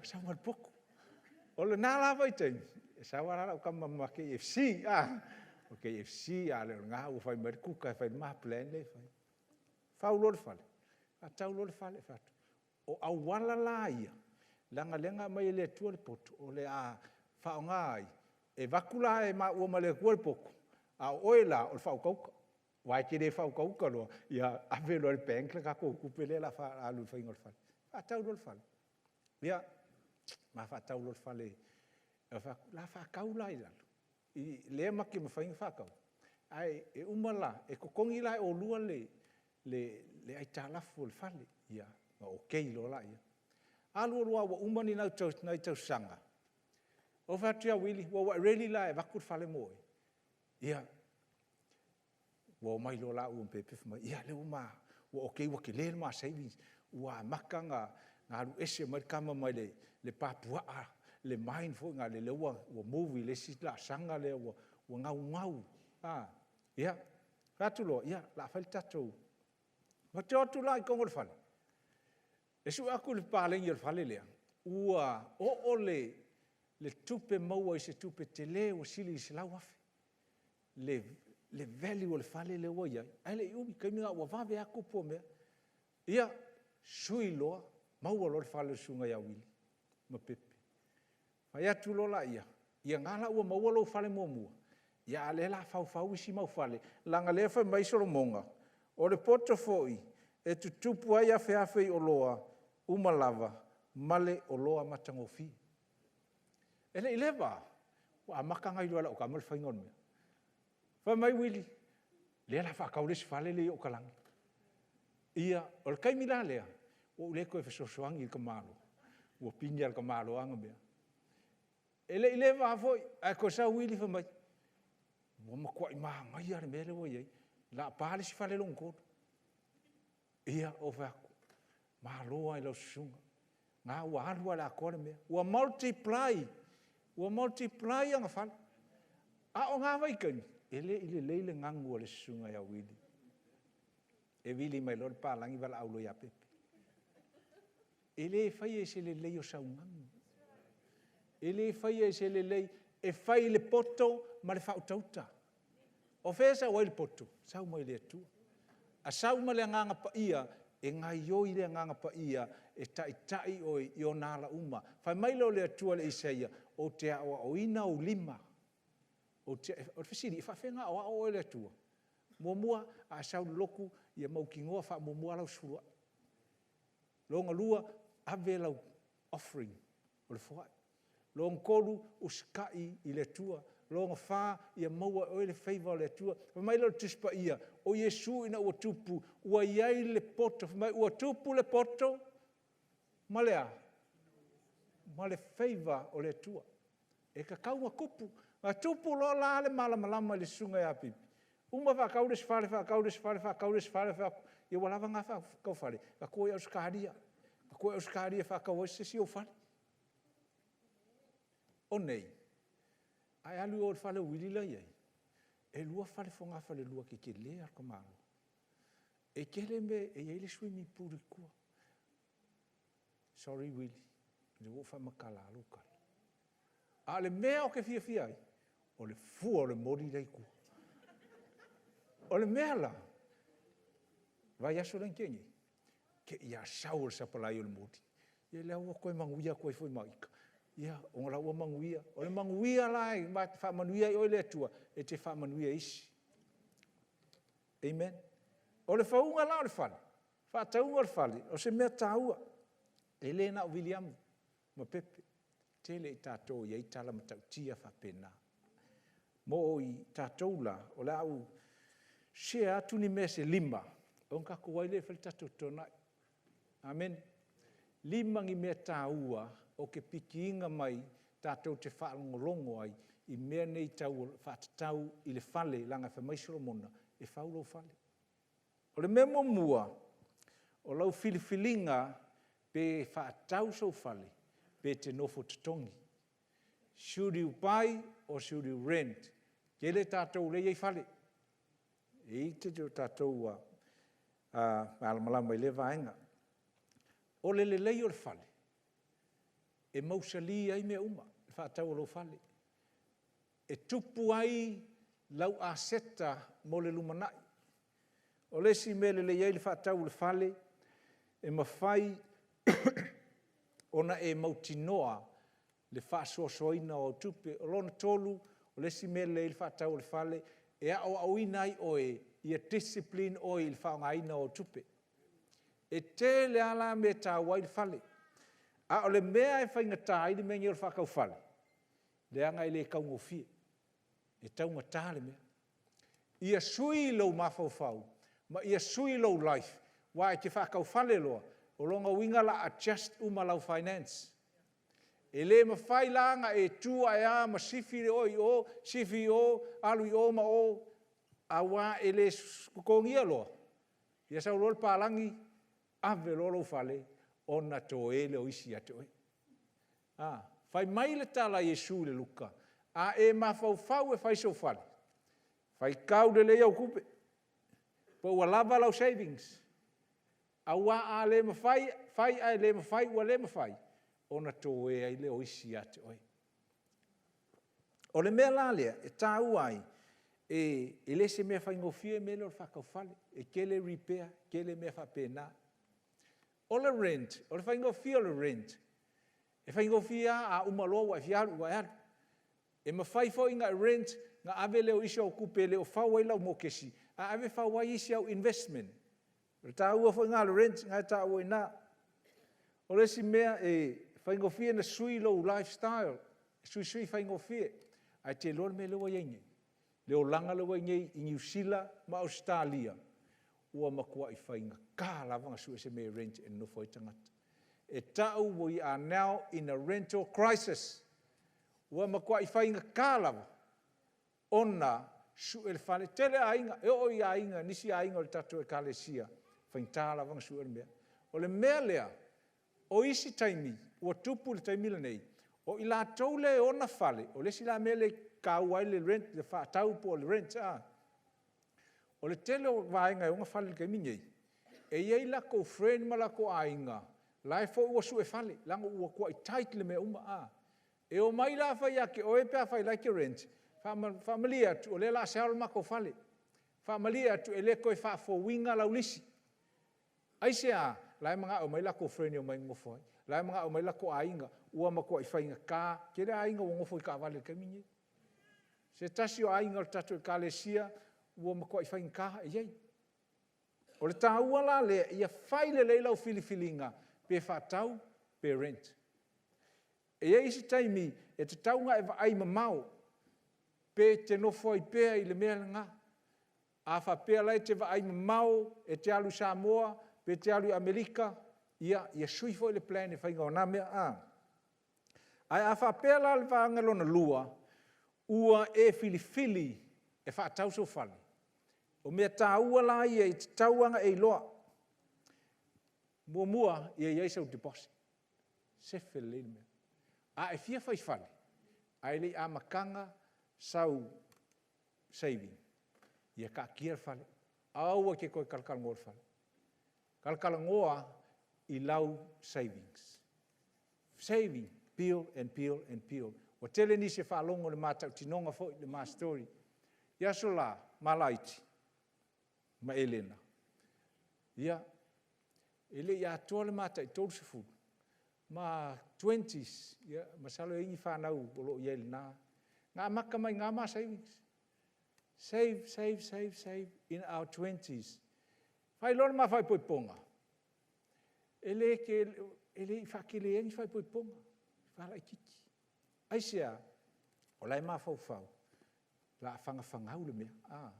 Sau ma le poto. O lena la vaitaimi, e sau lava lau tama ma le ma KFC, KFC a le o lena ua fai mai le kuka e fai ai le ma plan lea e fai. Fau loa le fale, faatau loa le fale, fai atu, o auala la ia, leaga o lea na aumai e le Atua le poto, o le a faaaoga ai, e avatu la e maua ma le Atua le poto, a o oe la o le faautauta. Aua e te le faautauta loa, ia ave loa i le bank le tatou tupe lea o le a alu i le faiga o le fale. Faatau loa le fale, ia ma faatau loa le fale. Ou fai atu, o le a faatau la i lalo lea ma te mafai ona faatau, ae uma la, e totogi la e oulua le aitalafu o le fale. Ia ona okei loa lea. Alu alu lava ua uma ni nai tausaga, ou fai atu ia Uili, ua e ready la e avatu le fale mo oe? Ia, ua omai loa laua ma Pepe fai mai, ia o lea ua ma okei ua tele le ma savings, ua amata ona alu ese mai le tama mai le pa puaa le mind foi lea, lea ua move i le isi laasaga lea ua naunau. Ia fai atu loa, ia o le a fai le tatou… Ou te o atu la i totonu o le fale, e sue atu le paleni o le fale lea, ua oo le tupe maua i se tupe tele ua sili i le $100,000 le value o le fale lea ua i ai, ae le i umi o le taimi lena ua vave lava tupu o mea. Ia, sui loa, maua loa le fale o le susuga ia Uili ma Pepe. Fai atu loa lea, ia o lena la ua maua lou fale muamua, a o lea o le a faufau isi mau fale, leaga o lea e fai mai Solomona, o le poto foi e tutupu ai afeafe i oloa uma lava ma le oloa matagofie. E le i leva lava, ua amata ona iloa e lau tama le faiga o le mea. Fai mai Uili, o lea o le a faatau le isi fale lea i Okalani. Ia, o le taimi la lea, ua ou le toe fesoasoani i le tamaloa, ua pine lava e le tamaloa ana mea. E le i leva lava foi ae toe sau Uili fai mai, ua matuai manaia lava le mea lea ua i ai, o le a pa le isi fale lona Ia, ou fai atu, malo lava i lau susuga, na ua alu lava i le atoa le mea. Ua multiply, ua multiply ana fale. A o na vaitaimi, e le i lelei le gagu a le susuga ia Uili. E vili mai loa le papalagi valaau loa ia Pepe. E le faia i se lelei o sau gagu, e le faia i se lelei, e fai i le poto ma le faautauta. O fea e sau ai le poto? E sau mai le Atua. A sau ma le Agaga Paia, e gaoioi le Agaga Paia e taitai oe i ona ala uma. Fai mai lea o le Atua i le Isaia, ou te aoaoina ou lima. O le fesili, e faapefea ona aoao oe e le Atua? Muamua, a e sau i le lotu, ia mautinoa e faamuamua lau sefuluai. Lona lua, ave lau offering o le foai. Lona tolu, usitai i le Atua. Lona fa, ia maua e oe le favor o le Atua. Fai mai lea o le Tusi Paia, o Iesu ina ua tupu, ua i ai le poto, fai mai ua tupu le poto ma le a? Ma le favor o le Atua. E tatau ona tupu. Na tupu loa la le malamalama i le susuga ia Pipi, uma faatau le isi fale, faatau le isi fale, faatau le isi fale, ou fai atu, ia ua lava na faatau fale, ta tua i Ausetalia, ta tua i Ausetalia e faatau ai se isi ou fale. O nei, a e alu i o i le fale o Uili la e i ai, e 2 fale fogafalelua tetele lava o le tamaloa. E tele mea, e i ai le swimming pool i tua. Sorry Uili, o lea ua ou faamatalaina lou tala. A o le mea ou te fiafia ai, o le fua o le moli la e i tua. O le mea la, o le vaiaso lea na tea nei, te i lava sau o le sapalai o le moli. Ia o lea ua toe manuia atu ai foi ma ita, ia ona o la e ua manuia. O le manuia la e faamanuia ai oe le Atua, e te faamanuia i isi. Amen. O le fauga la o le fale, faatauga o le fale, o se mea taua, e le na o Viliamu ma Pepe, e tele i tatou e i ai tala matautia faapena. Mo i tatou la, o le a ou share atu ni mea se 5 ona tatou o ai lea e fai le tatou totogi. Amene. E 5 ni mea taua ou te pikiina mai tatou te faalogologo ai i mea nei e faatatau i le fale, leaga fai mai Solomona, e fau lou fale. O le mea muamua, o lau filifiliga pe faatau sou fale pe e te nofo totogi. Should you buy or should you rent? E toatele tatou o lea e i ai fale, e i ai le tele o tatou ua malamalama i lea vaega. O le lelei o le fale, e mausali ai mea uma, le faatau o lou fale. E tupu ai lau aseta mo le lumanai. O le isi mea e lelei ai le faatau o le fale, e mafai ona e mautinoa le faasoasoaina o au tupe. O lona 3, o le isi mea e lelei ai le faatau o le fale, e aoaoina ai oe ia discipline oe i le faaaogaina o au tupe. E tele lava la mea e taua ai le fale, a o le mea e faigata ai le mea lenei o le faatau fale, leaga e le taugofie, e taugata le mea. Ia sui lou mafaufau ma ia sui lou life aua e te faatau fale loa, o lona uiga o le a adjust uma lau finance. E le mafai la ona e tu ae lava ma sifi oe i o, sifi i o, alu i o ma o, aua e le totogia loa, ia sau loa le papalagi ave loa lou fale ona toe lea o isi ia te oe. Fai mai le tala a Iesu i le Luka, a e mafaufau e fai sou fale, faitau lelei au tupe, po ua lava lau savings, aua a le mafai, fai ae le mafai ua le mafai, ona toe ai lea o isi ia te oe. O le mea la lea e taua ai, e le o se mea faigofie le mea lea o le faatau fale, e tele repair, tele mea faapena. O le rent, o le faigofie o le rent, e faigofie lava, a uma loa ua e fia alu, ua e alu. E mafai foi ona e rent ona ave lea o isi ou tupe e le o fau ai lau mokesi, ae ave fau ai isi au investment. O le taua foi lena o le rent lena e taua i ina. O le isi mea e faigofie ona sui lou lifestyle, e suisui faigofie. Ae e te iloa le mea lea ua i ai nei? Le olaga lea ua i ai nei i Niu Sila ma Ausetalia, ua matuai faigata lava ona sue se mea e rent e nonofo ai tagata. E tau we are now in a rental crisis. Ua matuai faigata lava ona sue le fale. E tele aiga, e oo i nisi aiga o le tatou Ekalesia, Faigata lava ona sue le mea. O le mea lea, o isi taimi ua tupu i le taimi lenei, o i latou ia e ona fale, o le isi la mea lea e taua ai le rent le faatau po o le rent o le tele o vaega e ona fale i le taimi lenei, e i ai latou friends ma latou aiga la foi ua sue fale, leaga ua matuai tight mea uma. E omai la fai ia te oe pe afai o la e te rent, faamalie atu o lea o le a sell le matou fale, faamalie atu e le toe faafouina lau lisi. Aisea? O la e manao e omai latou friends e nonofo ai, o la e manao e omai latou aiga, ua matuai faigata, e tele aiga ua nonofo i taavale i le taimi lenei. O se tasi o aiga o le tatou Ekalesia, ua matuai faigata, e i ai. O le taua la lea, ia fai lelei lau filifiliga pe faatau pe rent. E i ai isi taimi e tatau ona e vaai mamao pe e te nofo ai pea i le mea lena. A faapea o la e te vaai mamao e te alu i Samoa pe te alu i Amerika, ia sui foi le plan i le faiga o na mea. Ae a faapea la o le vaega lona lua, ua e filifili e faatau sou fale, o mea taua la ia e tatau lava ona e iloa. Muamua, ia i ai sou deposit, sefe lelei le mea. A e fia fai fale ae le i amataga sau saving, ia taatia le fale, aua e te toe talatalanoa i le fale. Talatalanoa i lau savings, saving, build and build and build. Ua tele nisi e faalogo i le ma tautinoga foi le ma story i aso la, ma laiti ma Elena, ia, e le i atoa le ma tai 30, ma twenties, masalo e i ai ni fanau o lo o i ai i lena, na amata mai i ina ma savings, save, save, save in our twenties. Fai loa le ma faaipoipoga, e le i faateleina ni faaipoipoga, faalaitiiti. Aisea? O la e mafaufau o le a fanafanau le mea.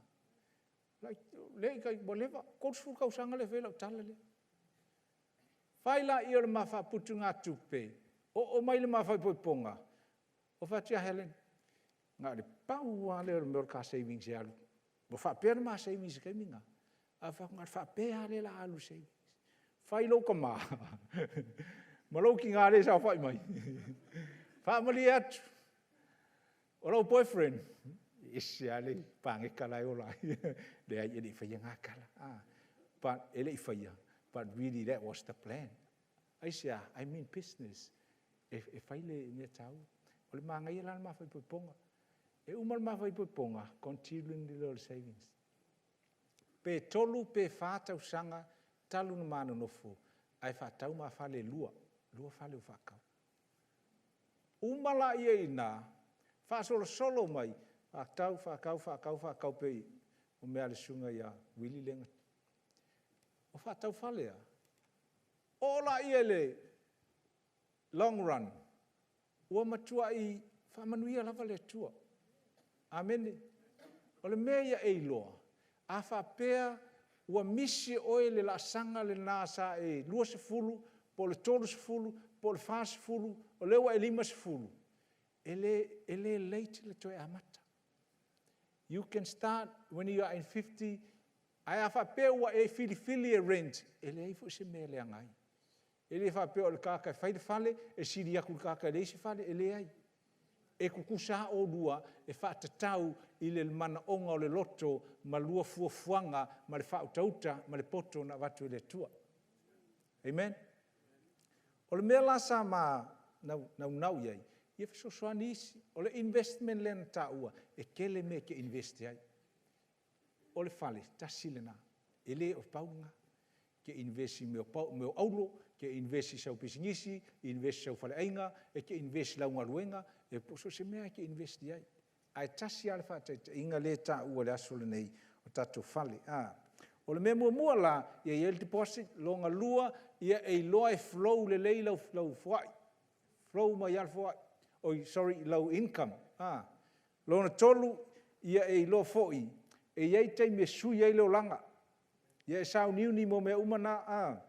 Ua leva, 30 tausaga lea e fai ai lau tala lea. Fai lea o le ma faaputugatupe, oo mai i le ma faaipoipoga, ou fai atu ia Helen, na o le pau lava lea o le mea o le ta savings e alu. Ua faapea le ma savings i le taimi lena, ae ou fai atu, na o le faapea lava lea o le a alu i le savings. Fai lou tama ma lou tina lea e saofai mai, faamalie atu, o lou boyfriend, e ese lava le paneta la e ola ai. Leai e le i faia na tala, e le i faia, but really that was the plan. Aisea? I mean business. E fai le mea taua. O le manaia la o le ma faaipoipoga. E uma le ma faaipoipoga, continue lea o le savings. Pe 3 pe 4 tausaga talu ona ma nonofo ae faatau ma fale e 2, e 2 fale ua faatau. Uma laia i ina, faasolosolo mai, faatau, faatau, faatau, faatau pei o mea a le Susuga ia Uili lea na… Ua faatau fale a, oo laia i le long run, ua matuai faamanuia lava le Atua. Amene. O le mea ia e iloa, a faapea ua misi oe le laasaga lena sa e 20 po o le 30 po o le 40, o lea ua e 50, e le late le toe amata. You can start when you are in 50, ae a faapea ua e filifili e rent, e leai foi se mea e leaga ai. E le faapea o le tagata e fai le fale e sili atu i le tagata e leai se fale, e leai. E tutusa lava oulua e faatatau i le manaoga o le loto ma lua fuafuaga ma le faautauta ma le poto na avatu e le Atua. Amen? O le mea la sa ma naunau i ai, ia fesoasoani isi. O le investment lea na taua, e tele mea e te invest ai. O le fale, tasi lena, e le o pau lena. E te invest i mea o auro, e te invest i sau pisinisi, invest i sau faleaiga, e te invest i lau galuega, so o se mea lava e te invest i ai. Ae tasi lava le faataitaiga lea e taua i le aso lenei, o tatou fale. O le mea muamua la, ia i ai le deposit, lona lua, ia e iloa e flow lelei lau foai, flow mai lava le foai, oi sorry lau income. Lona tolu, ia e iloa foi e i ai taimi e sui ai le olaga. Ia e sauniuni mo mea uma na,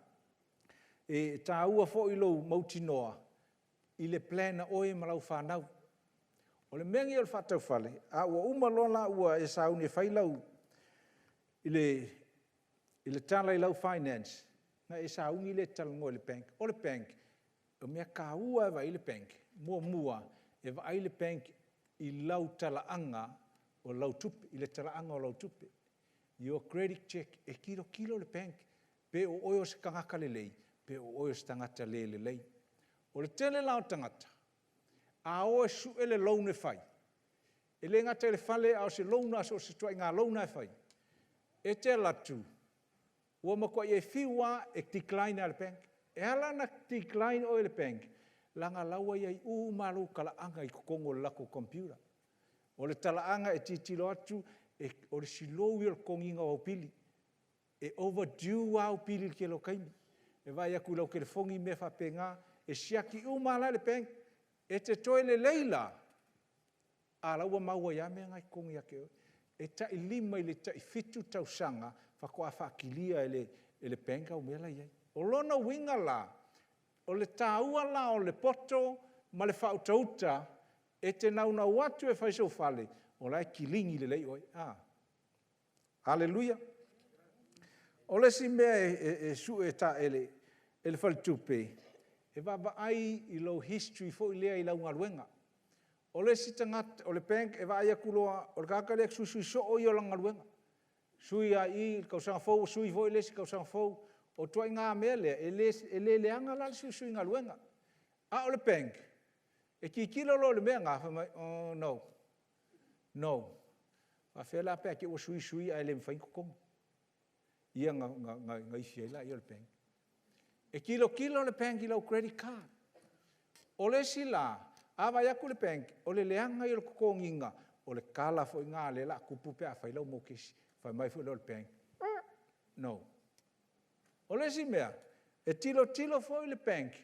e taua foi lou mautinoa i le plan a oe ma lau fanau. O le mea lenei o le faataufale, a ua uma loa la ua e sauni e fai lau… i le I le tala i lau finance, na e sauni lea e talanoa i le bank. O le bank, o mea taua e vaai le bank. Muamua, e vaai le bank i lau talaaga o lau tupe, i le talaaga o lau tupe. Your credit check, e tilotilo le bank pe o oe o se tagata lelei, pe o oe o se tagata le lelei. O le tele la o tagata, a o e sue le loan e fai, e le gata i le fale a o se loan lava so o se ituaiga loan lava e fai, e te alu atu ua matuai e fiu lava e decline lava e le bank. E ala ona decline oe e le bank, leaga o la e ua i ai uma lava lou talaaga i totonu o le latou computer. O le talaaga e tilotilo atu o le slow ia o le totogiina o au pili. E overdue lava au pili i le tele o taimi. E vaai atu i lau telefoni ma mea faapena. E siaki uma lava la e le bank. E te toe lelei la, a o la e ua mau ai lava mea na i totonu ia te oe. E tai 5 i le tai 7 tausaga faatoa faa-clear e le bank au mea la e i ai. O lona uiga la, o le taua la o le poto ma le faautauta e te naunau atu e fai sou fale, o la e kilini lelei oe. Aleluia! O le isi mea e sue e le faletupe, e vaavaai i lou history foi lea i lau galuega. O le isi tagata, o le bank e vaai atu loa o le tagata lea e te suisui soo ia o lana galuega, sui lava i i i le tausaga fou sui foi le isi tausaga fou. O le ituaiga mea lea, e le leaga la le suisui galuega. A o le bank, e tilotilo loa i le mea lena, fai mai, oh no, no. E faapefea la pe a te i ua sui sui ae le mafai ona totogi? Ia ona gaifi ai lea o le bank. E tilotilo le bank i lau credit card. O le isi la, a vaai atu le bank o le leaga ia o le totogiina, o le tala foi lena o lea o le a tupu pe a fai lau mokesi. Fai mai foi lea o le bank, no. O le isi mea, e tilotilo foi le bank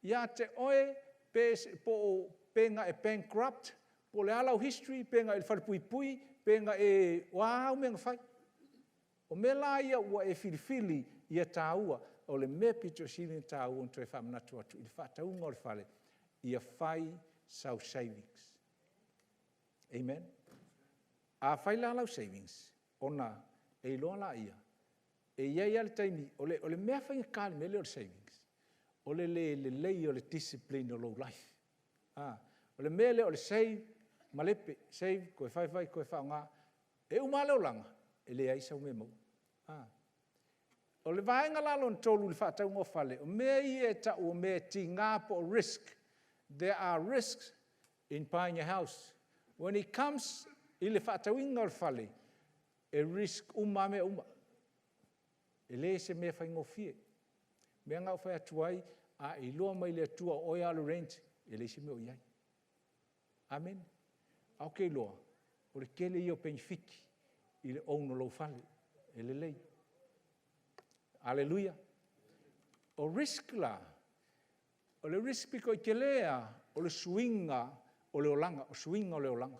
ia te oe pe na e bankrupt po o le a lau history, pe na e i le falepuipui, pe na e… o a au mea na fai. O mea la ia ua e filifili ia taua, o le mea aupito sili ona taua na toe faamanatu atu i le faatauga o le fale, ia fai sau savings. Amen. A fai la lau savings, ona e iloa lea, e i ai lava le taimi… O le mea faigata i le mea lea o le savings, o le le lelei o le discipline o lou life. O le mea lea o le save, malepe, save toe fai fai toe faaaoga. E uma lava le olaga e leai sau mea e maua. O le vaega la lona tolu i le faatauga o fale, o mea ia e tau o mea tiga po o risk, there are risks in buying a house. When it comes i le faatauina o le fale, e risk uma lava mea uma. E le o se mea faigofie. O le mea lena ou te fai atu ai, a e iloa mai e le Atua o oe lava o le rent, e leai se mea o i ai. Amene. Ae ou te iloa, o le tele ia o penefiti i le own o lou fale, e lelei. Aleluia. O risk la, o le risk aupito i tele lava, o le suiga o le olaga, o suiga o le olaga.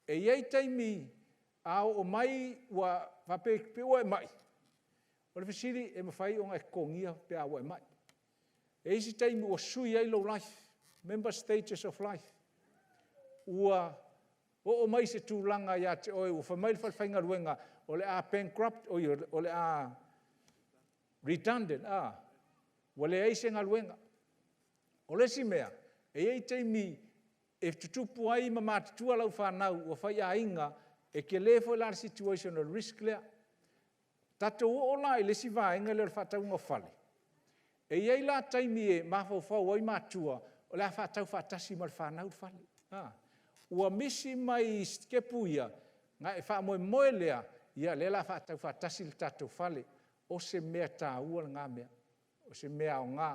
E i ai taimi a oo mai ua faapea e pei ua e mai, o le fesili e mafai ona e totogia pe a ua e mai. E i ai isi taimi ua sui ai lou life, remember stages of life. Ua oo mai i se tulaga ia te oe ua fai mai le falefaigaluega o le a bankrupt, oi o le a redundant, ua leai se galuega. O le isi mea, e i ai taimi e tutupu ai ma matutua lau fanau ua faiaiga, e tele foi la le situation o le risk lea. Tatou oo la i le isi vaega lea o le faatauga o fale, e i ai la taimi e mafaufau ai matua o le a faatau faatasi ma le fanau le fale. Ua misi mai sitepu ia, ona e faamoemoe lea, o lea o le a faatau faatasi le tatou fale. O se mea taua lena mea, o se mea aoga,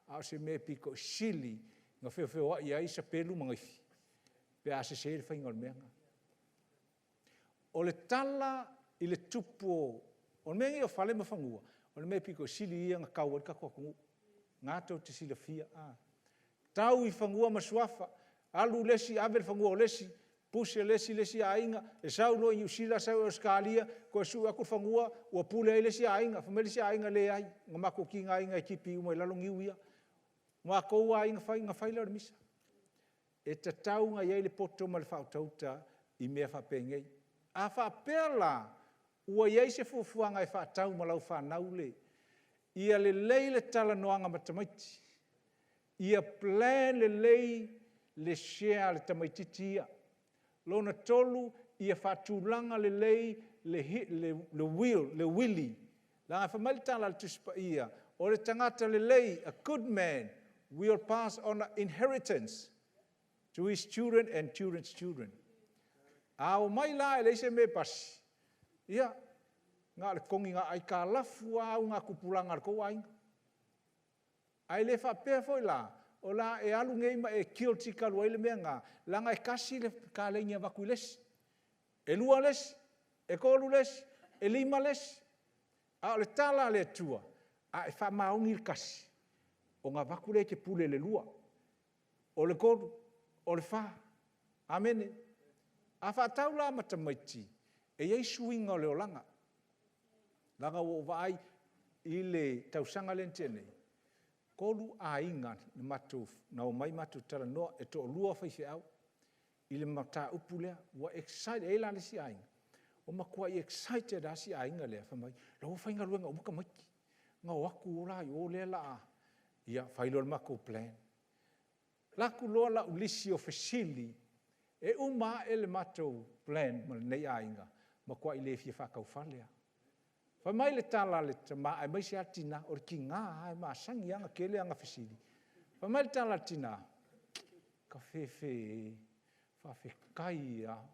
a o se mea aupito sili ona feofeoai ai sapelu ma naifi pe a sese le faiga o le mea lena. O le tala i le tupu o… o mea nei o fale ma fanua, o le mea aupito sili ia ona tau ai le tatou atunuu, lena tou te silafia, tau i fanua ma suafa, alu le isi ave le fanua o le isi, puse le isi i le isi aiga, e sau loa i Niu Sila sau i Ausetalia toe sue atu le fanua ua pule ai le isi aiga. Fai mai le isi aiga, leai, na matou tigaina e tipi uma i lalo niu ia. O matou lava ia na fai, ona fai lea o le misa. E tatau ona i ai le poto ma le faautauta i mea faapenei. A faapea la Ua i ai se fuafuaga e faatau ma lau fanau le… Ia lelei le talanoaga ma tamaiti, ia plan lelei le share a le tamaititi ia. Lona 3, ia faatulaga lelei le will, le uili, leaga fai mai le tala a le Tusi Paia, o le tagata lelei, a good man will pass on inheritance to his children and children's children. A omai la e leai se mea e pasi, ia, na o le togi aitalafu lava augatupulaga a le tou aiga. Ae le faapea foi la, o le a e alu nei ma e guilty talu ai le mea lena, leaga e tasi le kaleni e avatu i le isi, e 2 le isi, e 3 le isi, e 5 le isi. A o le tala a le Atua, a e faamaoni i le tasi, ona avatu lea e te pule i le 2, o le 3, o le 4. Amene. A faatau la ma tamaiti, e i ai suiga o le olaga. Leaga ua ou vaai i le tausaga lea na tea nei, e 3 aiga na omai matou talanoa, e toalua faifeau i le mataupu lea. Ua excite, e i ai la le isi aiga, ua matuai excited lava si aiga lea, fai mai o la e ua faigaluega uma tamaiti, na o atu o la i o lea o le a… Ia fai loa le matou plan, alu atu loa lau lisi o fesili, e uma ae le matou plan ma lenei aiga, matuai le fia faatau fale lava. Fai mai le tala a le tama aemaise lava le tina, o le tina lava e masani lava ona tele ana fesili. Fai mai le tala a le tina, Tafefe e, faafetai lava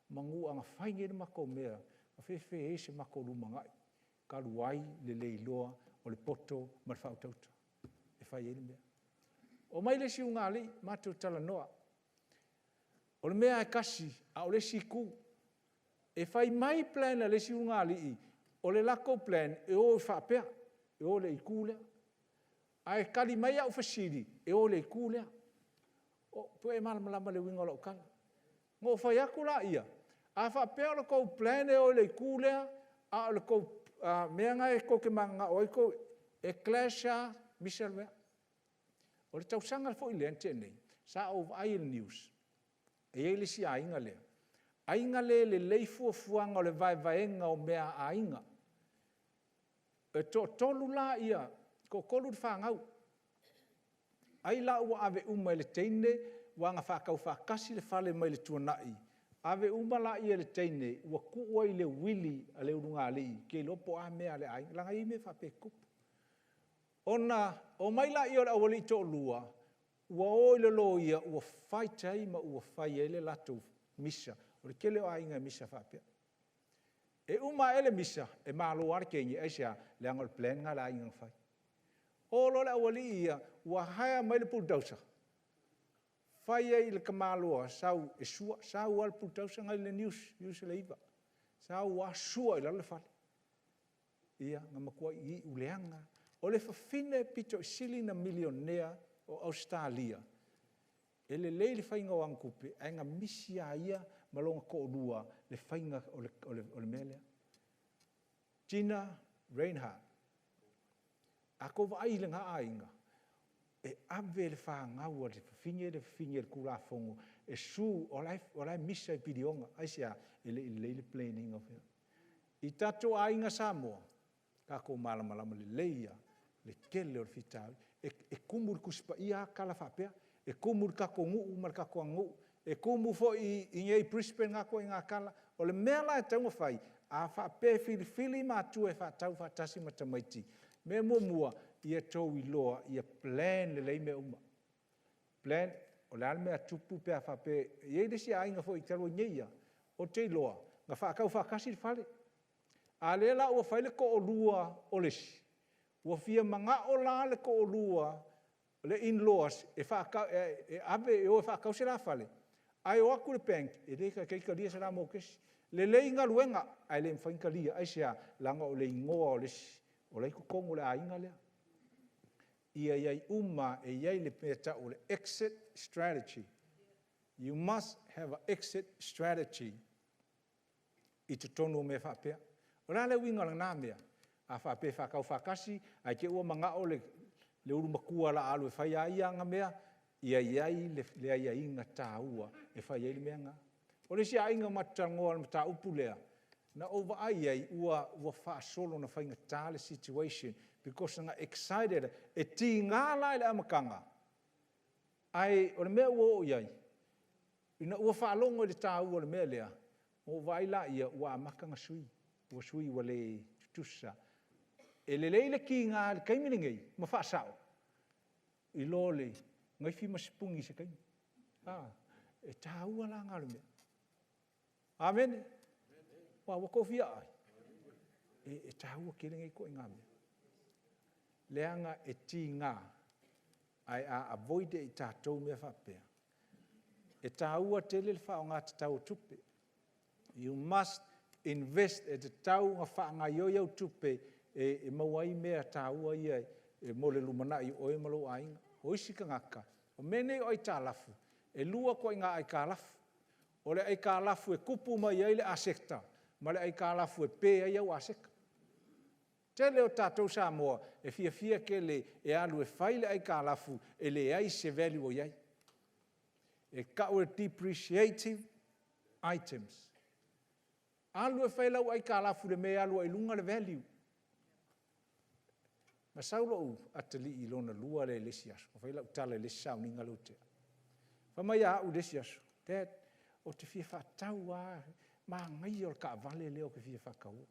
semeamanu ana fai nei le matou mea, Tafefe e i ai se matou lumanai talu ai le le iloa o le poto ma le faautauta e fai ai le mea. Omai le isi ulugalii matou talanoa. O le mea lava e tasi, a o le isi itu. E fai mai plan a le isi ulugalii o le latou plan e o faapea, e o i le itu lea. Ae tali mai au fesili, e o i le itu lea. Po o e malamalama i le uiga o lau tala? Ona ou fai atu lea, a faapea o le tou plan e o i le itu lea, a o le tou mea lena tou te mananao ai tou te… e clash lava, misa le mea. O le tausaga foi lea na tea nei, sa ou vaai i le news, e i ai le isi aiga lea, ai na le lelei fuafuaga o le vaevaega o mea a aiga. E toatolu la, toatolu le fanau, ai la ua ave uma e le teine aua na faatau faatasi le fale mai le tuanai, ave uma lea e le teine ua tuu ai i le uili a le ulugalii, ou te iloa po o a mea a le aiga, leaga e i ai mea faapea e tutupu. Ona omai lea o le aualii e toalua, ua o i le loia ua fight ai ma ua fai ai le latou misa. O le tele o aiga e misa faapea. E uma ae le misa, e malo lava le teine, aisea? Leaga o le plan lena a le aiga na fai. O loa le aualii ia, ua hire mai le bulldozer, fai ai i le tamaloa sau e sua. Sau lava le bulldozer na i le news, news le 9, sau lava sua i lalo le fale. Ia na matuai iu leaga lava. O le fafine aupito sili ona milionea o Ausetalia, e lelei le faiga o ana tupe, ae na misi lava ia ma lona toalua le faiga o le mea lea. Gina Rinehart. A outou vaai i lena aiga, e ave le fanau a le fafine le i le tulafono e sue o la e misa i piliona. Aisea? E le i lelei le plan ina o mea. I tatou aiga Samoa, tatou malamalama lelei lava i le tele o faafitauli. E tumu i le Tusi Paia lava tala faapea, e tumu i le tatou nuu ma le tatou aganuu, e tumu foi i inei i Brisbane na ituaiga tala. O le mea la e tatau ona fai, a faapea e filifili matua e faatau faatasi ma tamaiti, o le mea muamua, ia outou iloa ia plan lelei mea uma. Plan o le a le mea e tupu pe a faapea… E i ai le isi aiga foi talu ai nei lava, ou te iloa na faatau faatasi le fale, a o lea la ua fai le toalua o le isi, ua fia manao la le toalua le in-laws e ave e o e faatau se la fale, ae o atu le bank e le taitai talia se la mokesi. Lelei galuega ae le mafai ona talia. Aisea? Leaga o le igoa o le isi o la e i totonu o le aiga lea. Ia i ai uma lava, e i ai le mea e tau o le exit strategy. You must have an exit strategy i totonu o mea faapea. O le a le uiga o lena mea? A faapea e faatau faatasi ae te i ua manao le ulu matua o le a alu e fai lava e ia ana mea, ia i ai le aiaiga taua e fai ai le mea lena. O le isi aiga na matou talanoa i le mataupu lea, Na ou vaai i ai ua ua faasolo ina faigata le situation because na excited, e tiga la i le amataga, ae o le mea ua oo i ai, ina ua faalogo i le taua o le mea lea, ua ou vaai lea ua amata ona sui, ua sui ua le tutusa. E lelei le tiga i le taimi lenei ma faasao, i lo le gaifi ma sipuni i se taimi. E taua la lena o le mea. Amene. Ua outou fia ai? E taua tele nei ituaiga mea, leaga e tiga, ae a avoid e tatou mea faapea, e taua tele le faaaoga tatau o tupe. You must invest, e tatau ona faagaoioi au tupe e maua ai mea taua ia mo le lumanai o oe ma lou aiga. O isi tagata, o mea nei o aitalafu, e 2 ituaiga aitalafu. O le aitalafu e tupu mai ai le aseta ma le aitalafu e pe ai au aseta. O le tele o tatou Samoa, e fiafia tele e alu e fai le aitalafu e leai se value o i ai. E tau o le depreciating items. Alu e fai lau aitalafu i le mea e alu ai i luga le value. Na sau lou atalii lona lua lea i le isi aso, na fai lau tala i le isi sauniga lea ua tea, fai mai ia au i le isi aso, Dad, ou te fia faatau lava, manaia o le taavale lea ou te fia faataua.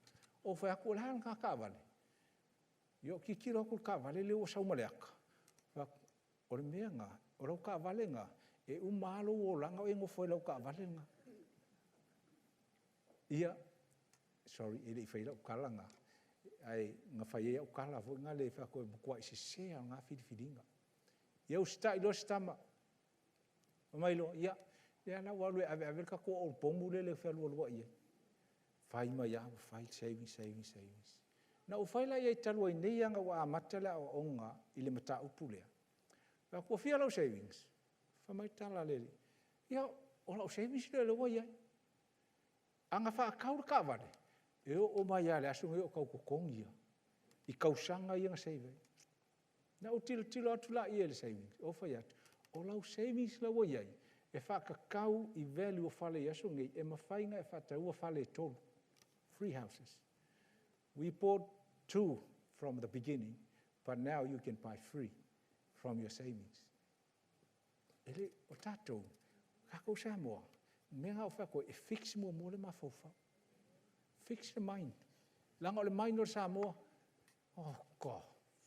Ou fai atu, o le a lena taavale? Ia ou tilotilo atu i le taavale lea ua sau ma le ata, ou fai atu, o le mea lena, o lau taavale lena, e uma lava lou olaga o e nofo ai i lau taavale lena. Ia, sorry e le i faia lau tala lena, ae na fai ai au tala foi lena e fai atu e matuai sese lava o lena filifiliga. Ia usitai loa si tama, fai mai loa, ia lea la ua alu e aveave le tatou olopomu lele ou te fealualuai ai. Fai mai lava ua fai savings, savings, savings. Na ou fai la i ai talu ai nei lava ina ua amata le aoaoga i le mataupu lea, ou fai atu, ua fia lau savings? Fai mai le tala a le alii, ia o lau savings lea o lea ua i ai. A na faatau le taavale, e oo mai lava i le aso lenei o tau totogi lava i tausaga ia na save ai. Na ou tilotilo atu la i le savings ou fai atu, o lau savings la e ua i ai, e faatatau i value o fale i aso nei, e mafai ona e faataua fale e 3, three houses. We bought 2 from the beginning, but now you can buy 3 from your savings. E le, o tatou, tatou Samoa, o le mea lena ou te fai atu ai, e fix muamua le mafaufau. Fix le mind. Leaga o le mind o le Samoa, oka,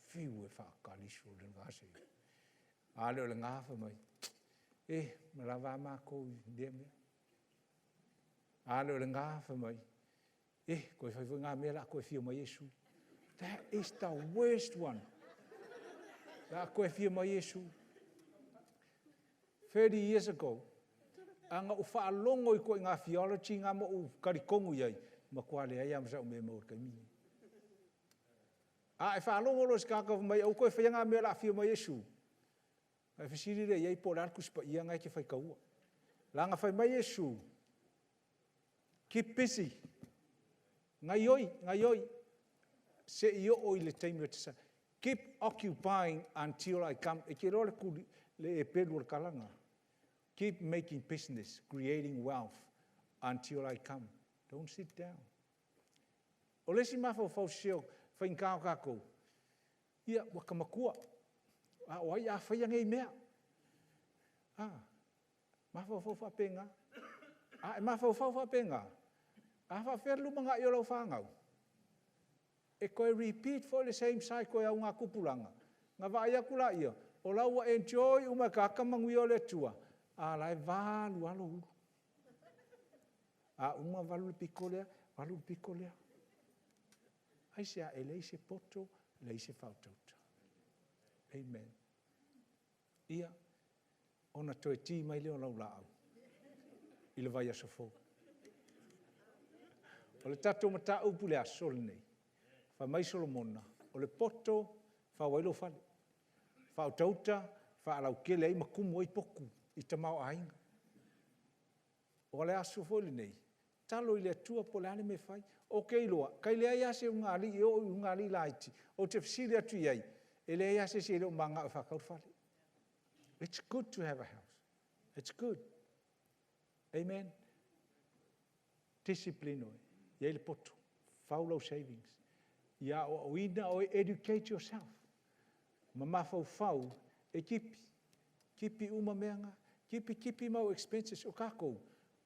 fiu e faatali atu. A le o lena fai mai, e ua lava a matou i lea mea. A le o lena fai mai, e, toe fai foi na mea o le a toe afio mai Iesu. That is the worst one. O le a toe afio mai Iesu. 30 years ago, a na ou faalogo i ituaiga theology na ma ou talitonu i ai, matua leai lava ma sau mea e maua i le taimi lenei. A e faalogo loa i se tagata fai mai aua le toe faia na mea o le a afio mai Iesu, ona e fesili lea i ai po o le a le Tusi Paia lena e te faitaua. Leaga fai mai Iesu, keep busy, gaioi, gaioi, seia oo i le taimi ou te sau ai. Keep occupying until I come. E te iloa le, le pelu o le tala lena? Keep making business, creating wealth until I come. Don't sit down. O le isi mafaufau sese o faigata o tatou, ia, ua ta matua, a o ai a faia nei mea? A, mafaufau faapena. A e mafaufau faapena, a faapefea le lumanai o lau fanau? E toe repeat foi le same cycle i augatupulaga, ona vaai atu lea, o la ua enjoy uma e tagata manuia o le Atua, a o la e valu lava lou ulu. A uma valu le pito lea, valu le pito lea. Aisea? E leai se poto, leai se faautauta. Amen. Ia, ona toe ti mai lea o lau laau i le vaiaso fou. O le tatou mataupu i le aso lenei, fai mai Solomona, o le poto e fau ai lou fale, faautauta faalautele ai ma tumu ai potu i tamaoaiga. O le aso foi lenei, tatalo i le Atua po o le a le mea e fai. Ou te iloa, tai leai lava se ulugalii e oo i ulugalii laiti, ou te fesili atu i ai, e leai lava se isi e le o mananao e faatau le fale. It's good to have a house. It's good. Amen. Discipline oe. I ai le poto, fau lau savings, ia aoaoina oe, educate yourself, ma mafaufau e tipi, tipi uma mea na, tipi tipi mau expenses. O tatou,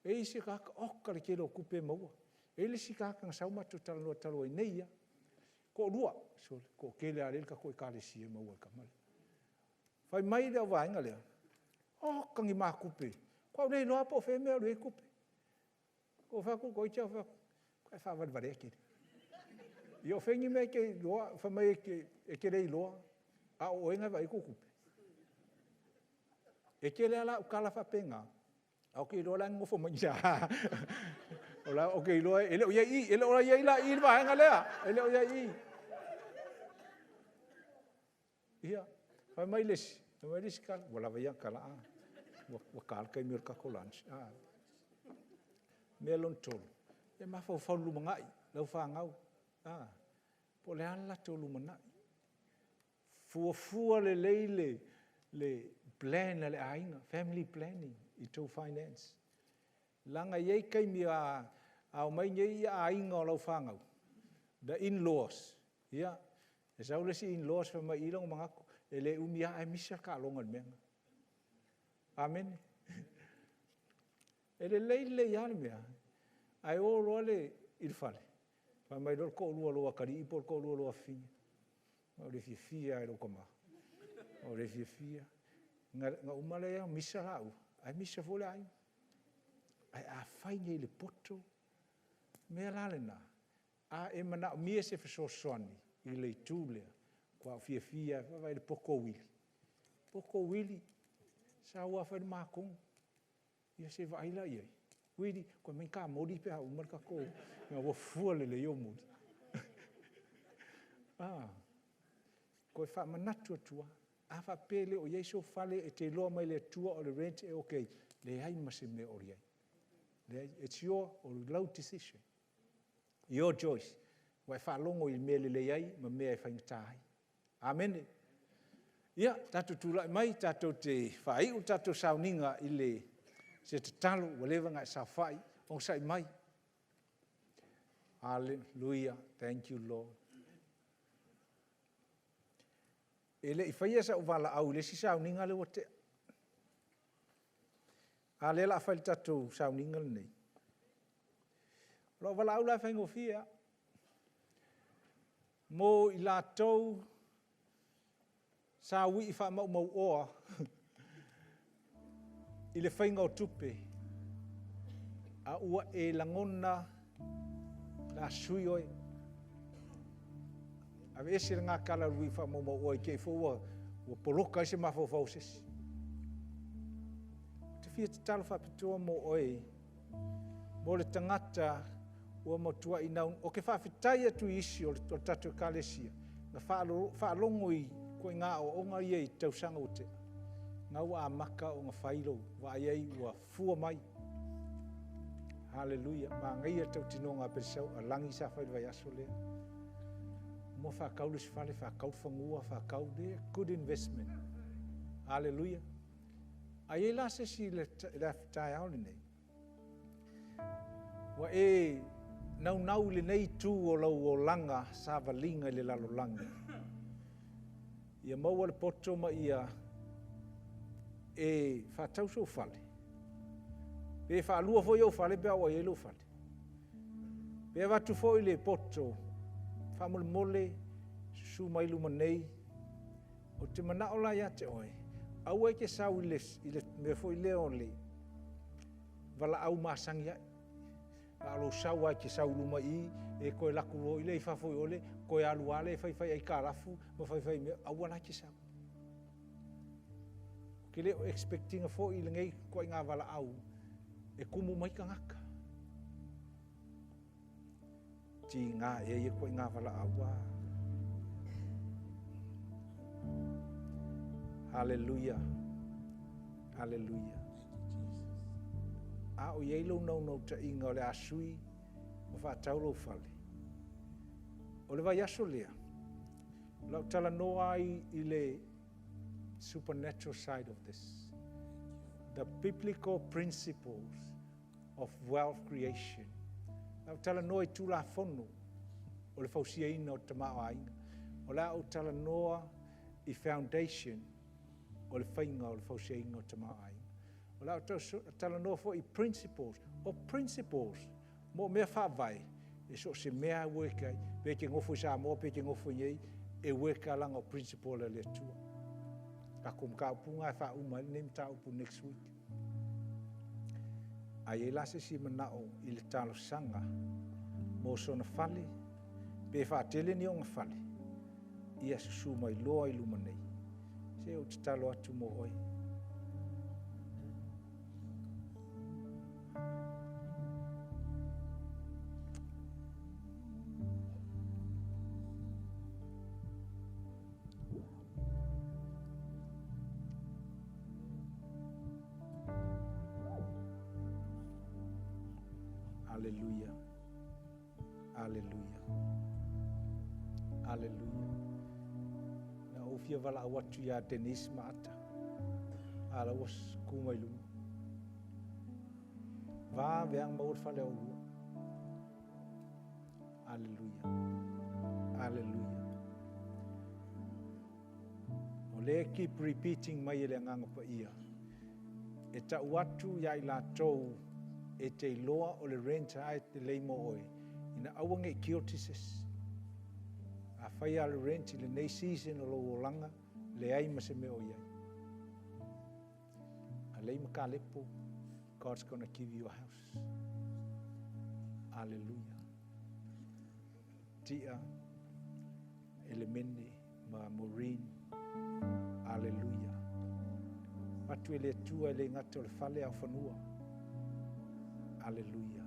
e i ai isi tagata, oka le tele o tupe e maua. E i ai le isi tagata na sau matou talanoa talu ai nei lava, e toalua, sole, e toatele lava lea e i le tatou Ekalesia e maua e le tama lea. Fai mai le auvaega lea, oka ni ma tupe, matua ou le iloa lava po o fea le mea e alu i ai tupe. Ou fai atu, toeitiiti lava ou fai atu, matua e faavalevalea tele. Ia o fea ni mea e te iloa, fai mai e te le iloa, a o oe na e vaai ai tou tupe? E tele lava la au tala faapena, ae ou te iloa o la e nonofo mai Ou te iloa e le o i ai i i, e le o i ai la i i le vaega lea, e le o i ai i i. Ia, fai mai le isi, fai mai le isi tala, ua lava ia tala a, ua ta le taimi o le tatou lunch. O le mea lona tolu, ia mafaufau i le lumanai, lau fanau, po o le a le latou lumanai. Fuafua lelei le plan a le aiga, family planning i a outou finance. Leaga e i ai taimi a omai nei aiga o lau fanau, the in-laws, ia, e sau le isi in-laws fai mai i i lona manatu, e le umi lava ae misa le taaloga i le mea lena. Amene. E lelei lelei lava le mea, ae o loa i le fale, fai mai loa le toalua o lou atalii po o le toalua o lou afafine, ‘Ua ou le fiafia lava i lou tama, ua ou le fiafia. Ona uma lea misa laua, ae misa foi le aiga. Ae a fai nei i le poto, o le mea la lena, a e manaomia se fesoasoani i le itu lea, e matua ou fiafia lava. Vaai i le poto uili, poto uili, sau lava fai le ma tonu. Ia se i vaai la i ai. Uili, toe aumai ni ta moli pe a uma le tatou… ua fua lelei ou moli. A, toe faamanatu atu lava. A faapea e le o i ai sou fale e te iloa mai e le Atua o le rent e okay, e leai ma se mea o i ai. Leai, its your, o lau decision, your choice. Ua e faalogo i le mea e lelei ai ma mea e faigata ai. Amene. Ia, tatou tulai mai tatou te faaiu le tatou sauniga i se tatalo ua leva ona e saofai. Onosai mai. Hallelujah, thank you Lord. E le i faia sau valaau i le isi sauniga lea ua tea, a lea o le a fai i le tatou sauniga lenei. O lau valaau la e faigofie lava. Mo i latou sa wii faamaumauoa i le faiga o tupe, a ua e lagona o le a sui oe. Aveese lena tala o le wii faamaumauoa i te i foi ua poloka ai se mafaufau o se isi. Ou te fia tatalo faapitoa mo oe, mo le tagata ua matuai naunau… Ou te faafetai atu i isi o le tatou Ekalesia na faalogo i ituaiga aoaoga ia i tausaga ua tea, lena ua amata ona fai lou… Vaai i ai ua fua mai. Haleluia! Manaia le tautinoga a Lagi sa fai i le vaiaso lea. Uma faatau le isi fale, faatau le fanua, faatau le… Good investment. Haleluia! A i ai la se isi i le taeao lenei ua e naunau i lenei itu o lau olaga savaliga i le lalolagi, ia maua le poto ma ia e faatau sou fale, pe faalua foi ou fale pe a ua i ai lou fale, pe avatu foi le poto, faamolemole susu mai i luma nei. Ou te manao la ia te oe, aua e te sau i le mea foi lea o le valaau masani ai, na o lou sau lava e te sau i luma i i, e toe alu atu foi lea i fafo i o toe alu lava lea e fai fai aitalafu ma fai fai mea. Aua la e te sau. Ou te le o expect ina foi lenei ituaiga valaau e tumu mai tagata. Tiga ea ia ituaiga valaau a? Haleluia! Haleluia! A o i ai lou naunautaiga o le a sui ma faatau lou fale, o le vaiaso lea, o le a ou talanoa ai i le supernatural side of this, the biblical principles of wealth creation. Le a ou talanoa i Tulafono o le fausiaina o le tamaoaiga. O le a ou talanoa i foundation o le faiga o le fausiaina o le tamaoaiga. O le a ou talanoa foi i principles, o principles mo mea faavae, e so o se mea lava e work ai. Pe e te nofo i Samoa pe e te nofo i inei, e work lava leaga o principle a le Atua. Tatou mataupu na e faauma ai lenei mataupu next week. A i ai la se isi manao i le talosaga mo sona fale, pe faatele ni ona fale, ia susu mai loa i luma nei, se i ou tatalo atu mo oe. Aleluia. Aleluia. Aleluia. Na ou fia valaau atu ia Denise Maata, a la ua tu mai luma. Vave lava ona maua le fale o oulua. Aleluia. Aleluia. O lea e keep repeating mai e le Agaga Paia, e tau atu ia i latou e te iloa o le rent lava e lelei mo oe, ina aua ne i guilty se isi. A fai lava o le rent i lenei season o lou olaga, leai ma se mea o i ai. Alei ma Kalepo, God's gonna give you a house. Aleluia. Tia, Elemene ma Maureen. Aleluia. Atu e le Atua e le gata o le fale a o fanua. Aleluia.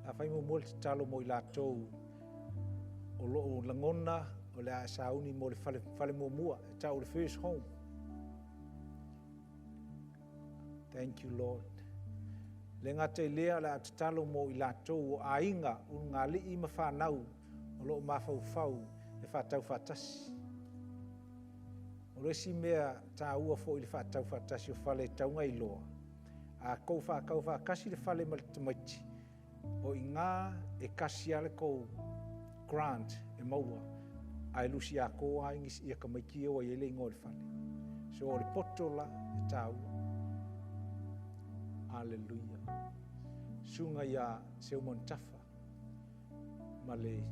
A fai muamua le tatalo mo i latou o loo lagona o le a sauni mo le fale, fale muamua, e tau le first home. Thank you, Lord. Le gata i lea o le a tatalo mo i latou o aiga, ulugalii ma fanau o loo mafaufau e faatau faatasi. O le isi mea taua foi le faatau faatasi o fale e tatau ona iloa, a tou faatau faatasi le fale ma le tamaiti, o i ina e tasi lava le tou grant e maua, ae lusi atoa ai ia tamaiti ia ua i ai le igoa o le fale. So o le poto la e taua. Aleluia. Susuga ia Seumanutafa ma le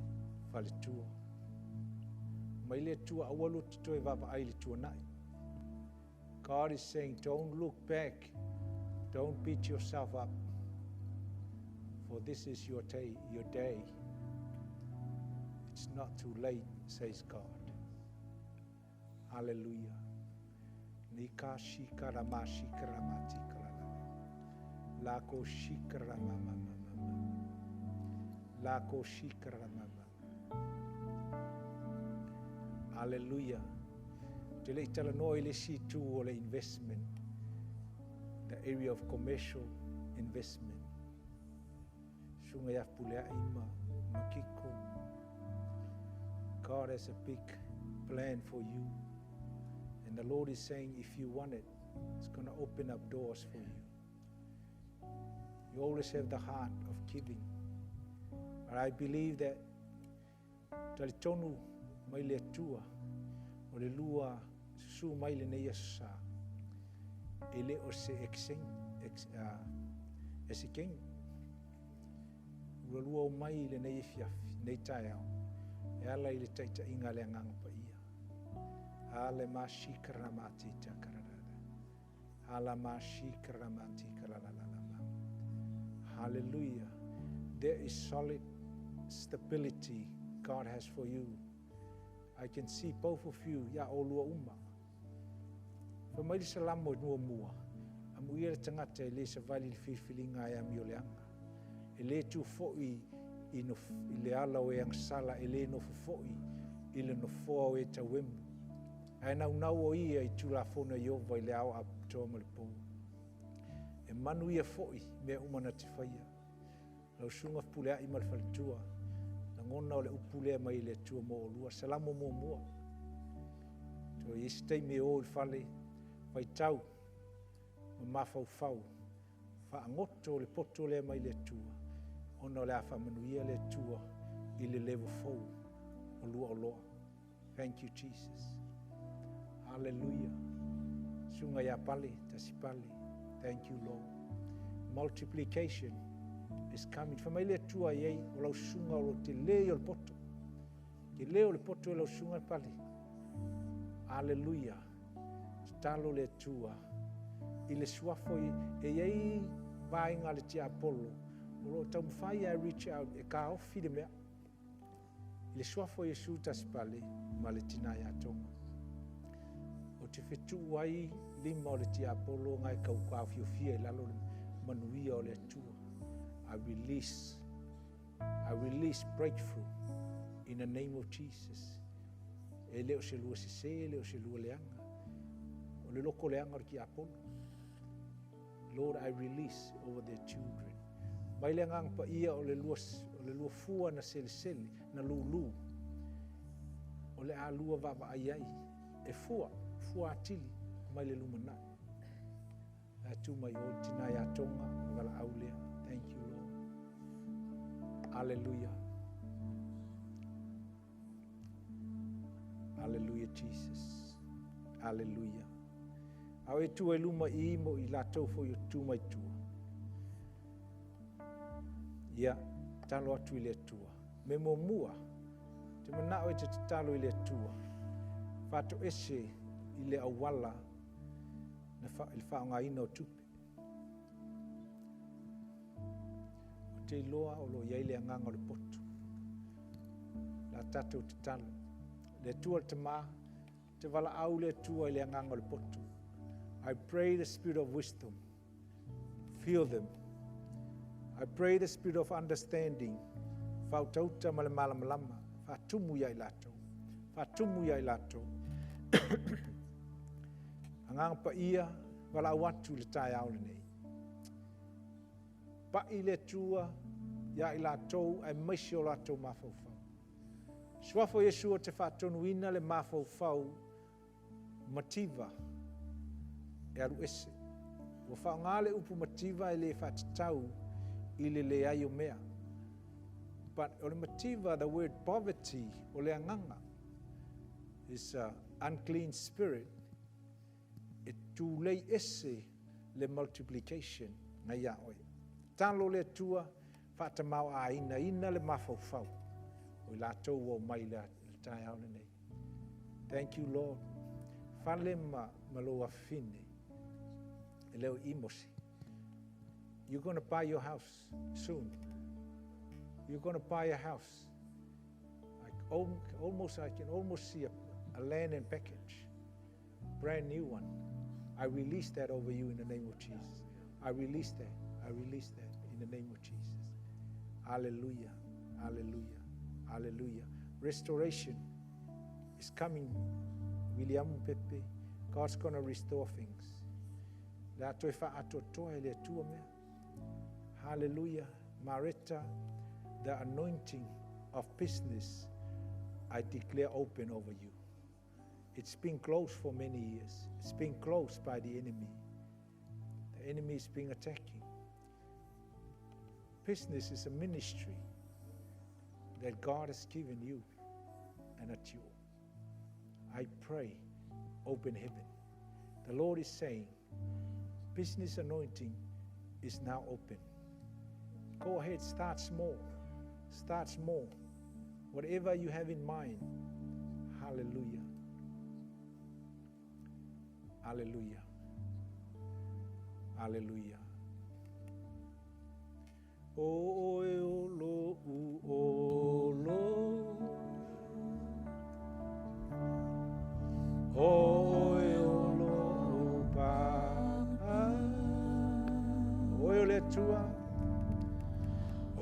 faletua. Mai le Atua aua lua te toe vaavaai i le tuanai. God is saying, don't look back. Don't beat yourself up. For this is your day, your day. It's not too late, says God. Hallelujah. Nika shikara ma shikara ma tikara la. La ko shikara ma ma ma ma ma. La ko shikara ma ma. Hallelujah. Te le talanoa i le isi itu o le investment, the area of commercial investment. Susuga ia Fepuleai ma Makiko. God has a big plan for you. And the Lord is saying, if you want it, it's going to open up doors for you. You always have the heart of giving. But I believe that talitonu mai le Atua o le lua susu mai lenei aso sa e le o se esekeni. Ua lua o mai lenei afiafi, nei taeao, e ala i le taitaiga a le Agaga Paia. Ale ma shikara ma tita kararara. Ala ma shikara ma tika la la la la ma. Hallelujah. There is solid stability God has for you. I can see both of you, ia olua uma. Fa mai le Salamo e muamua, amuia le tagata e le savali i le filifiliga e amioleaga. E le tu foi i, no, i le ala o e agasala, e le nofo foi i le nofoa o e tauemu. Ae naunau o ia i Tulafono a Ieova i le ao atoa ma le po. E manuia foi mea uma na te faia. Lau susuga Fepuleai ma le faletua, lagona o le upu lea mai le Atua mo olua. Salamo muamua. Toe i isi taimi e o i le fale, faitau ma mafaufau. Faagoto le poto lea mai le Atua, ona o le a faamanuia le Atua i le level fou o lua oloa. Thank you, Jesus. Hallelujah. Susuga ia Pale, Tasipale. Thank you, Lord. Multiplication is coming. Fai mai le Atua i ai o lau susuga o lo o tele o le poto. Tele o le poto e lau susuga Pale. Hallelujah. Tatalo le Atua i le suafa e i ai vaega a le tiapolo o lo o taumafai e reach out e taofi le mea. I le suafa o Iesu Tasipale ma le tina ia Toga. Ou te fetuu ai lima o le tiapolo na e tau taofiofia i lalo le manuia o le Atua. I release breakthrough in the name of Jesus. E le o se lua sese, e le o se lua leaga. O le loko leaga o le tiapolo. Lord, I release over their children. Mai le agaga paia o le lua fua na selesele, na lulu. O le a lua vaavaai ai. E fua, fua atili mai le lumanai. E tu mai o tina ia Tonga, o le valaau lea. Thank you, Lord. Hallelujah. Hallelujah, Jesus. Hallelujah. A o e tua i luma i mo i latou foi o tu mai tua. Ia, talo atu i le Atua. Me muamua, te manao e te tatalo i le Atua. Faatoese i le auala na fa, i le faaaogaina o tupe. O te iloa o lo o i ai le agaga o le poto. La tatou tatalo. Le Atua le Tamā, te valaau le Atua i le agaga o le poto. I pray the spirit of wisdom. Fill them. I pray the spirit of understanding. Fautauta ma le malamalama. Faatumu ia i latou. Faatumu ia i latou. Agaga paia, valaau atu le taeao lenei. Pai le Atua ia i latou aemaise o latou mafaufau. Suafa o Iesu o te faatonuina le mafaufau mativa e alu ese. Ua faaaoga le upu mativa e le faatatau i le leai o mea. But o le mativa, the word poverty, o le agaga, is a unclean spirit e tulei ese le multiplication na ia oe. Talo le Atua, faatamao aina ina le mafaufau o i latou ua mai le taeao lenei. Thank you, Lord. Fale ma lou afafine, e leo imosi. You're going to buy your house soon. You're going to buy a house. I can almost see a land and package, brand new one. I release that over you in the name of Jesus. I release that. I release that in the name of Jesus. Hallelujah. Hallelujah. Hallelujah. Restoration is coming. William Pepe. God's going to restore things. Le a toe whaatotoa e le Atua mea. Hallelujah. Maretta, the anointing of business, I declare open over you. It's been closed for many years. It's been closed by the enemy. The enemy is being attacking. Business is a ministry that God has given you and at you. I pray, open heaven. The Lord is saying, business anointing is now open. Go ahead, start small. Start small. Whatever you have in mind. Hallelujah. Hallelujah. Hallelujah. O oe o lo u o lo. O oe o lo u pa. O oe o le Atua. O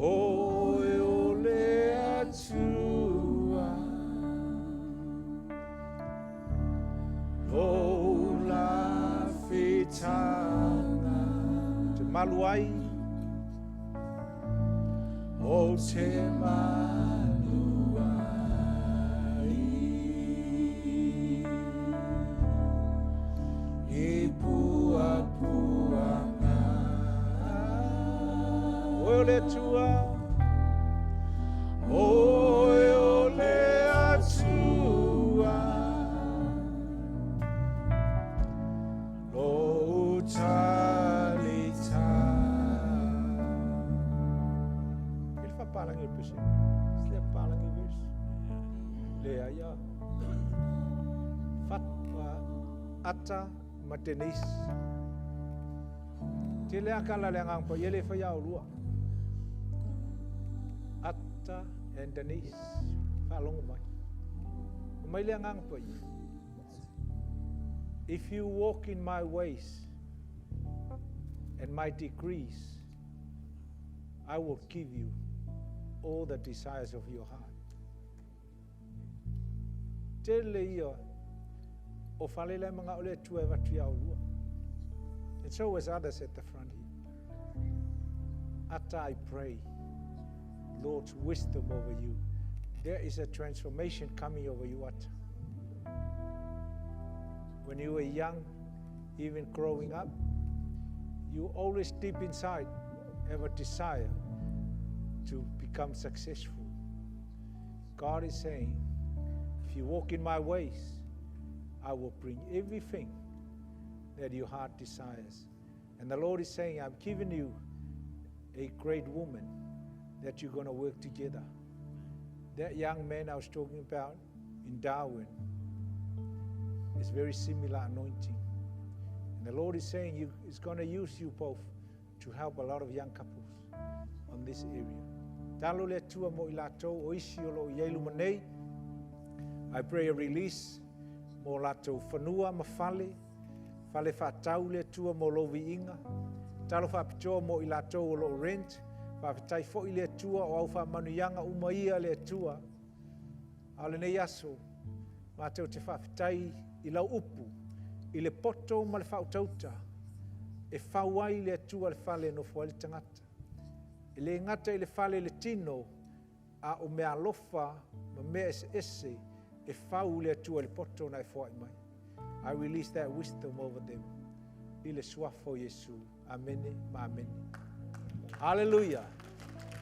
oe o le Atua. Lou lafitaga. Te malu ai. O te malu ai. I puapuaga. o le Atua. Oe o le Atua. Lo'u talitali. E le faapalagi o le pese. Se le palagi verse. Le aia. Fat, Ata ma Denise. Tele a kala le Agaga Paia le fai a olua. Ata and Denise. Faalogo mai. O mai le Agaga Paia. If you walk in my ways and my decrees, I will give you all the desires of your heart. Tele ia o fale le mga o le Atua e avatu ia olua. And so as others at the front here. Ata, I pray, Lord's wisdom over you. There is a transformation coming over you, Ata. When you were young, even growing up, you always deep inside have a desire to become successful. God is saying, if you walk in my ways, I will bring everything that your heart desires. And the Lord is saying, I've given you a great woman that you're going to work together. That young man I was talking about in Darwin is very similar anointing. And the Lord is saying He's going to use you both to help a lot of young couples on this area. Talo le Atua mo i latou o isi o lo o i ai luma nei. I pray a release mo latou fanua ma fale, fale faatau le Atua mo lou viiga. Talo faapitoa mo i latou o lo o rent. Faafetai foi le Atua o au faamanuiaga uma ia le Atua. A o lenei aso, matou te faafetai i lau upu, i le poto ma le faautauta, e fau ai le Atua le fale e nofo ai le tagata. E le gata i le fale i le tino, a o mea alofa ma mea eseese e fau le Atua i le poto na e foai mai. I release that wisdom over them. I le suafa o Iesu. Amene ma amene. Hallelujah.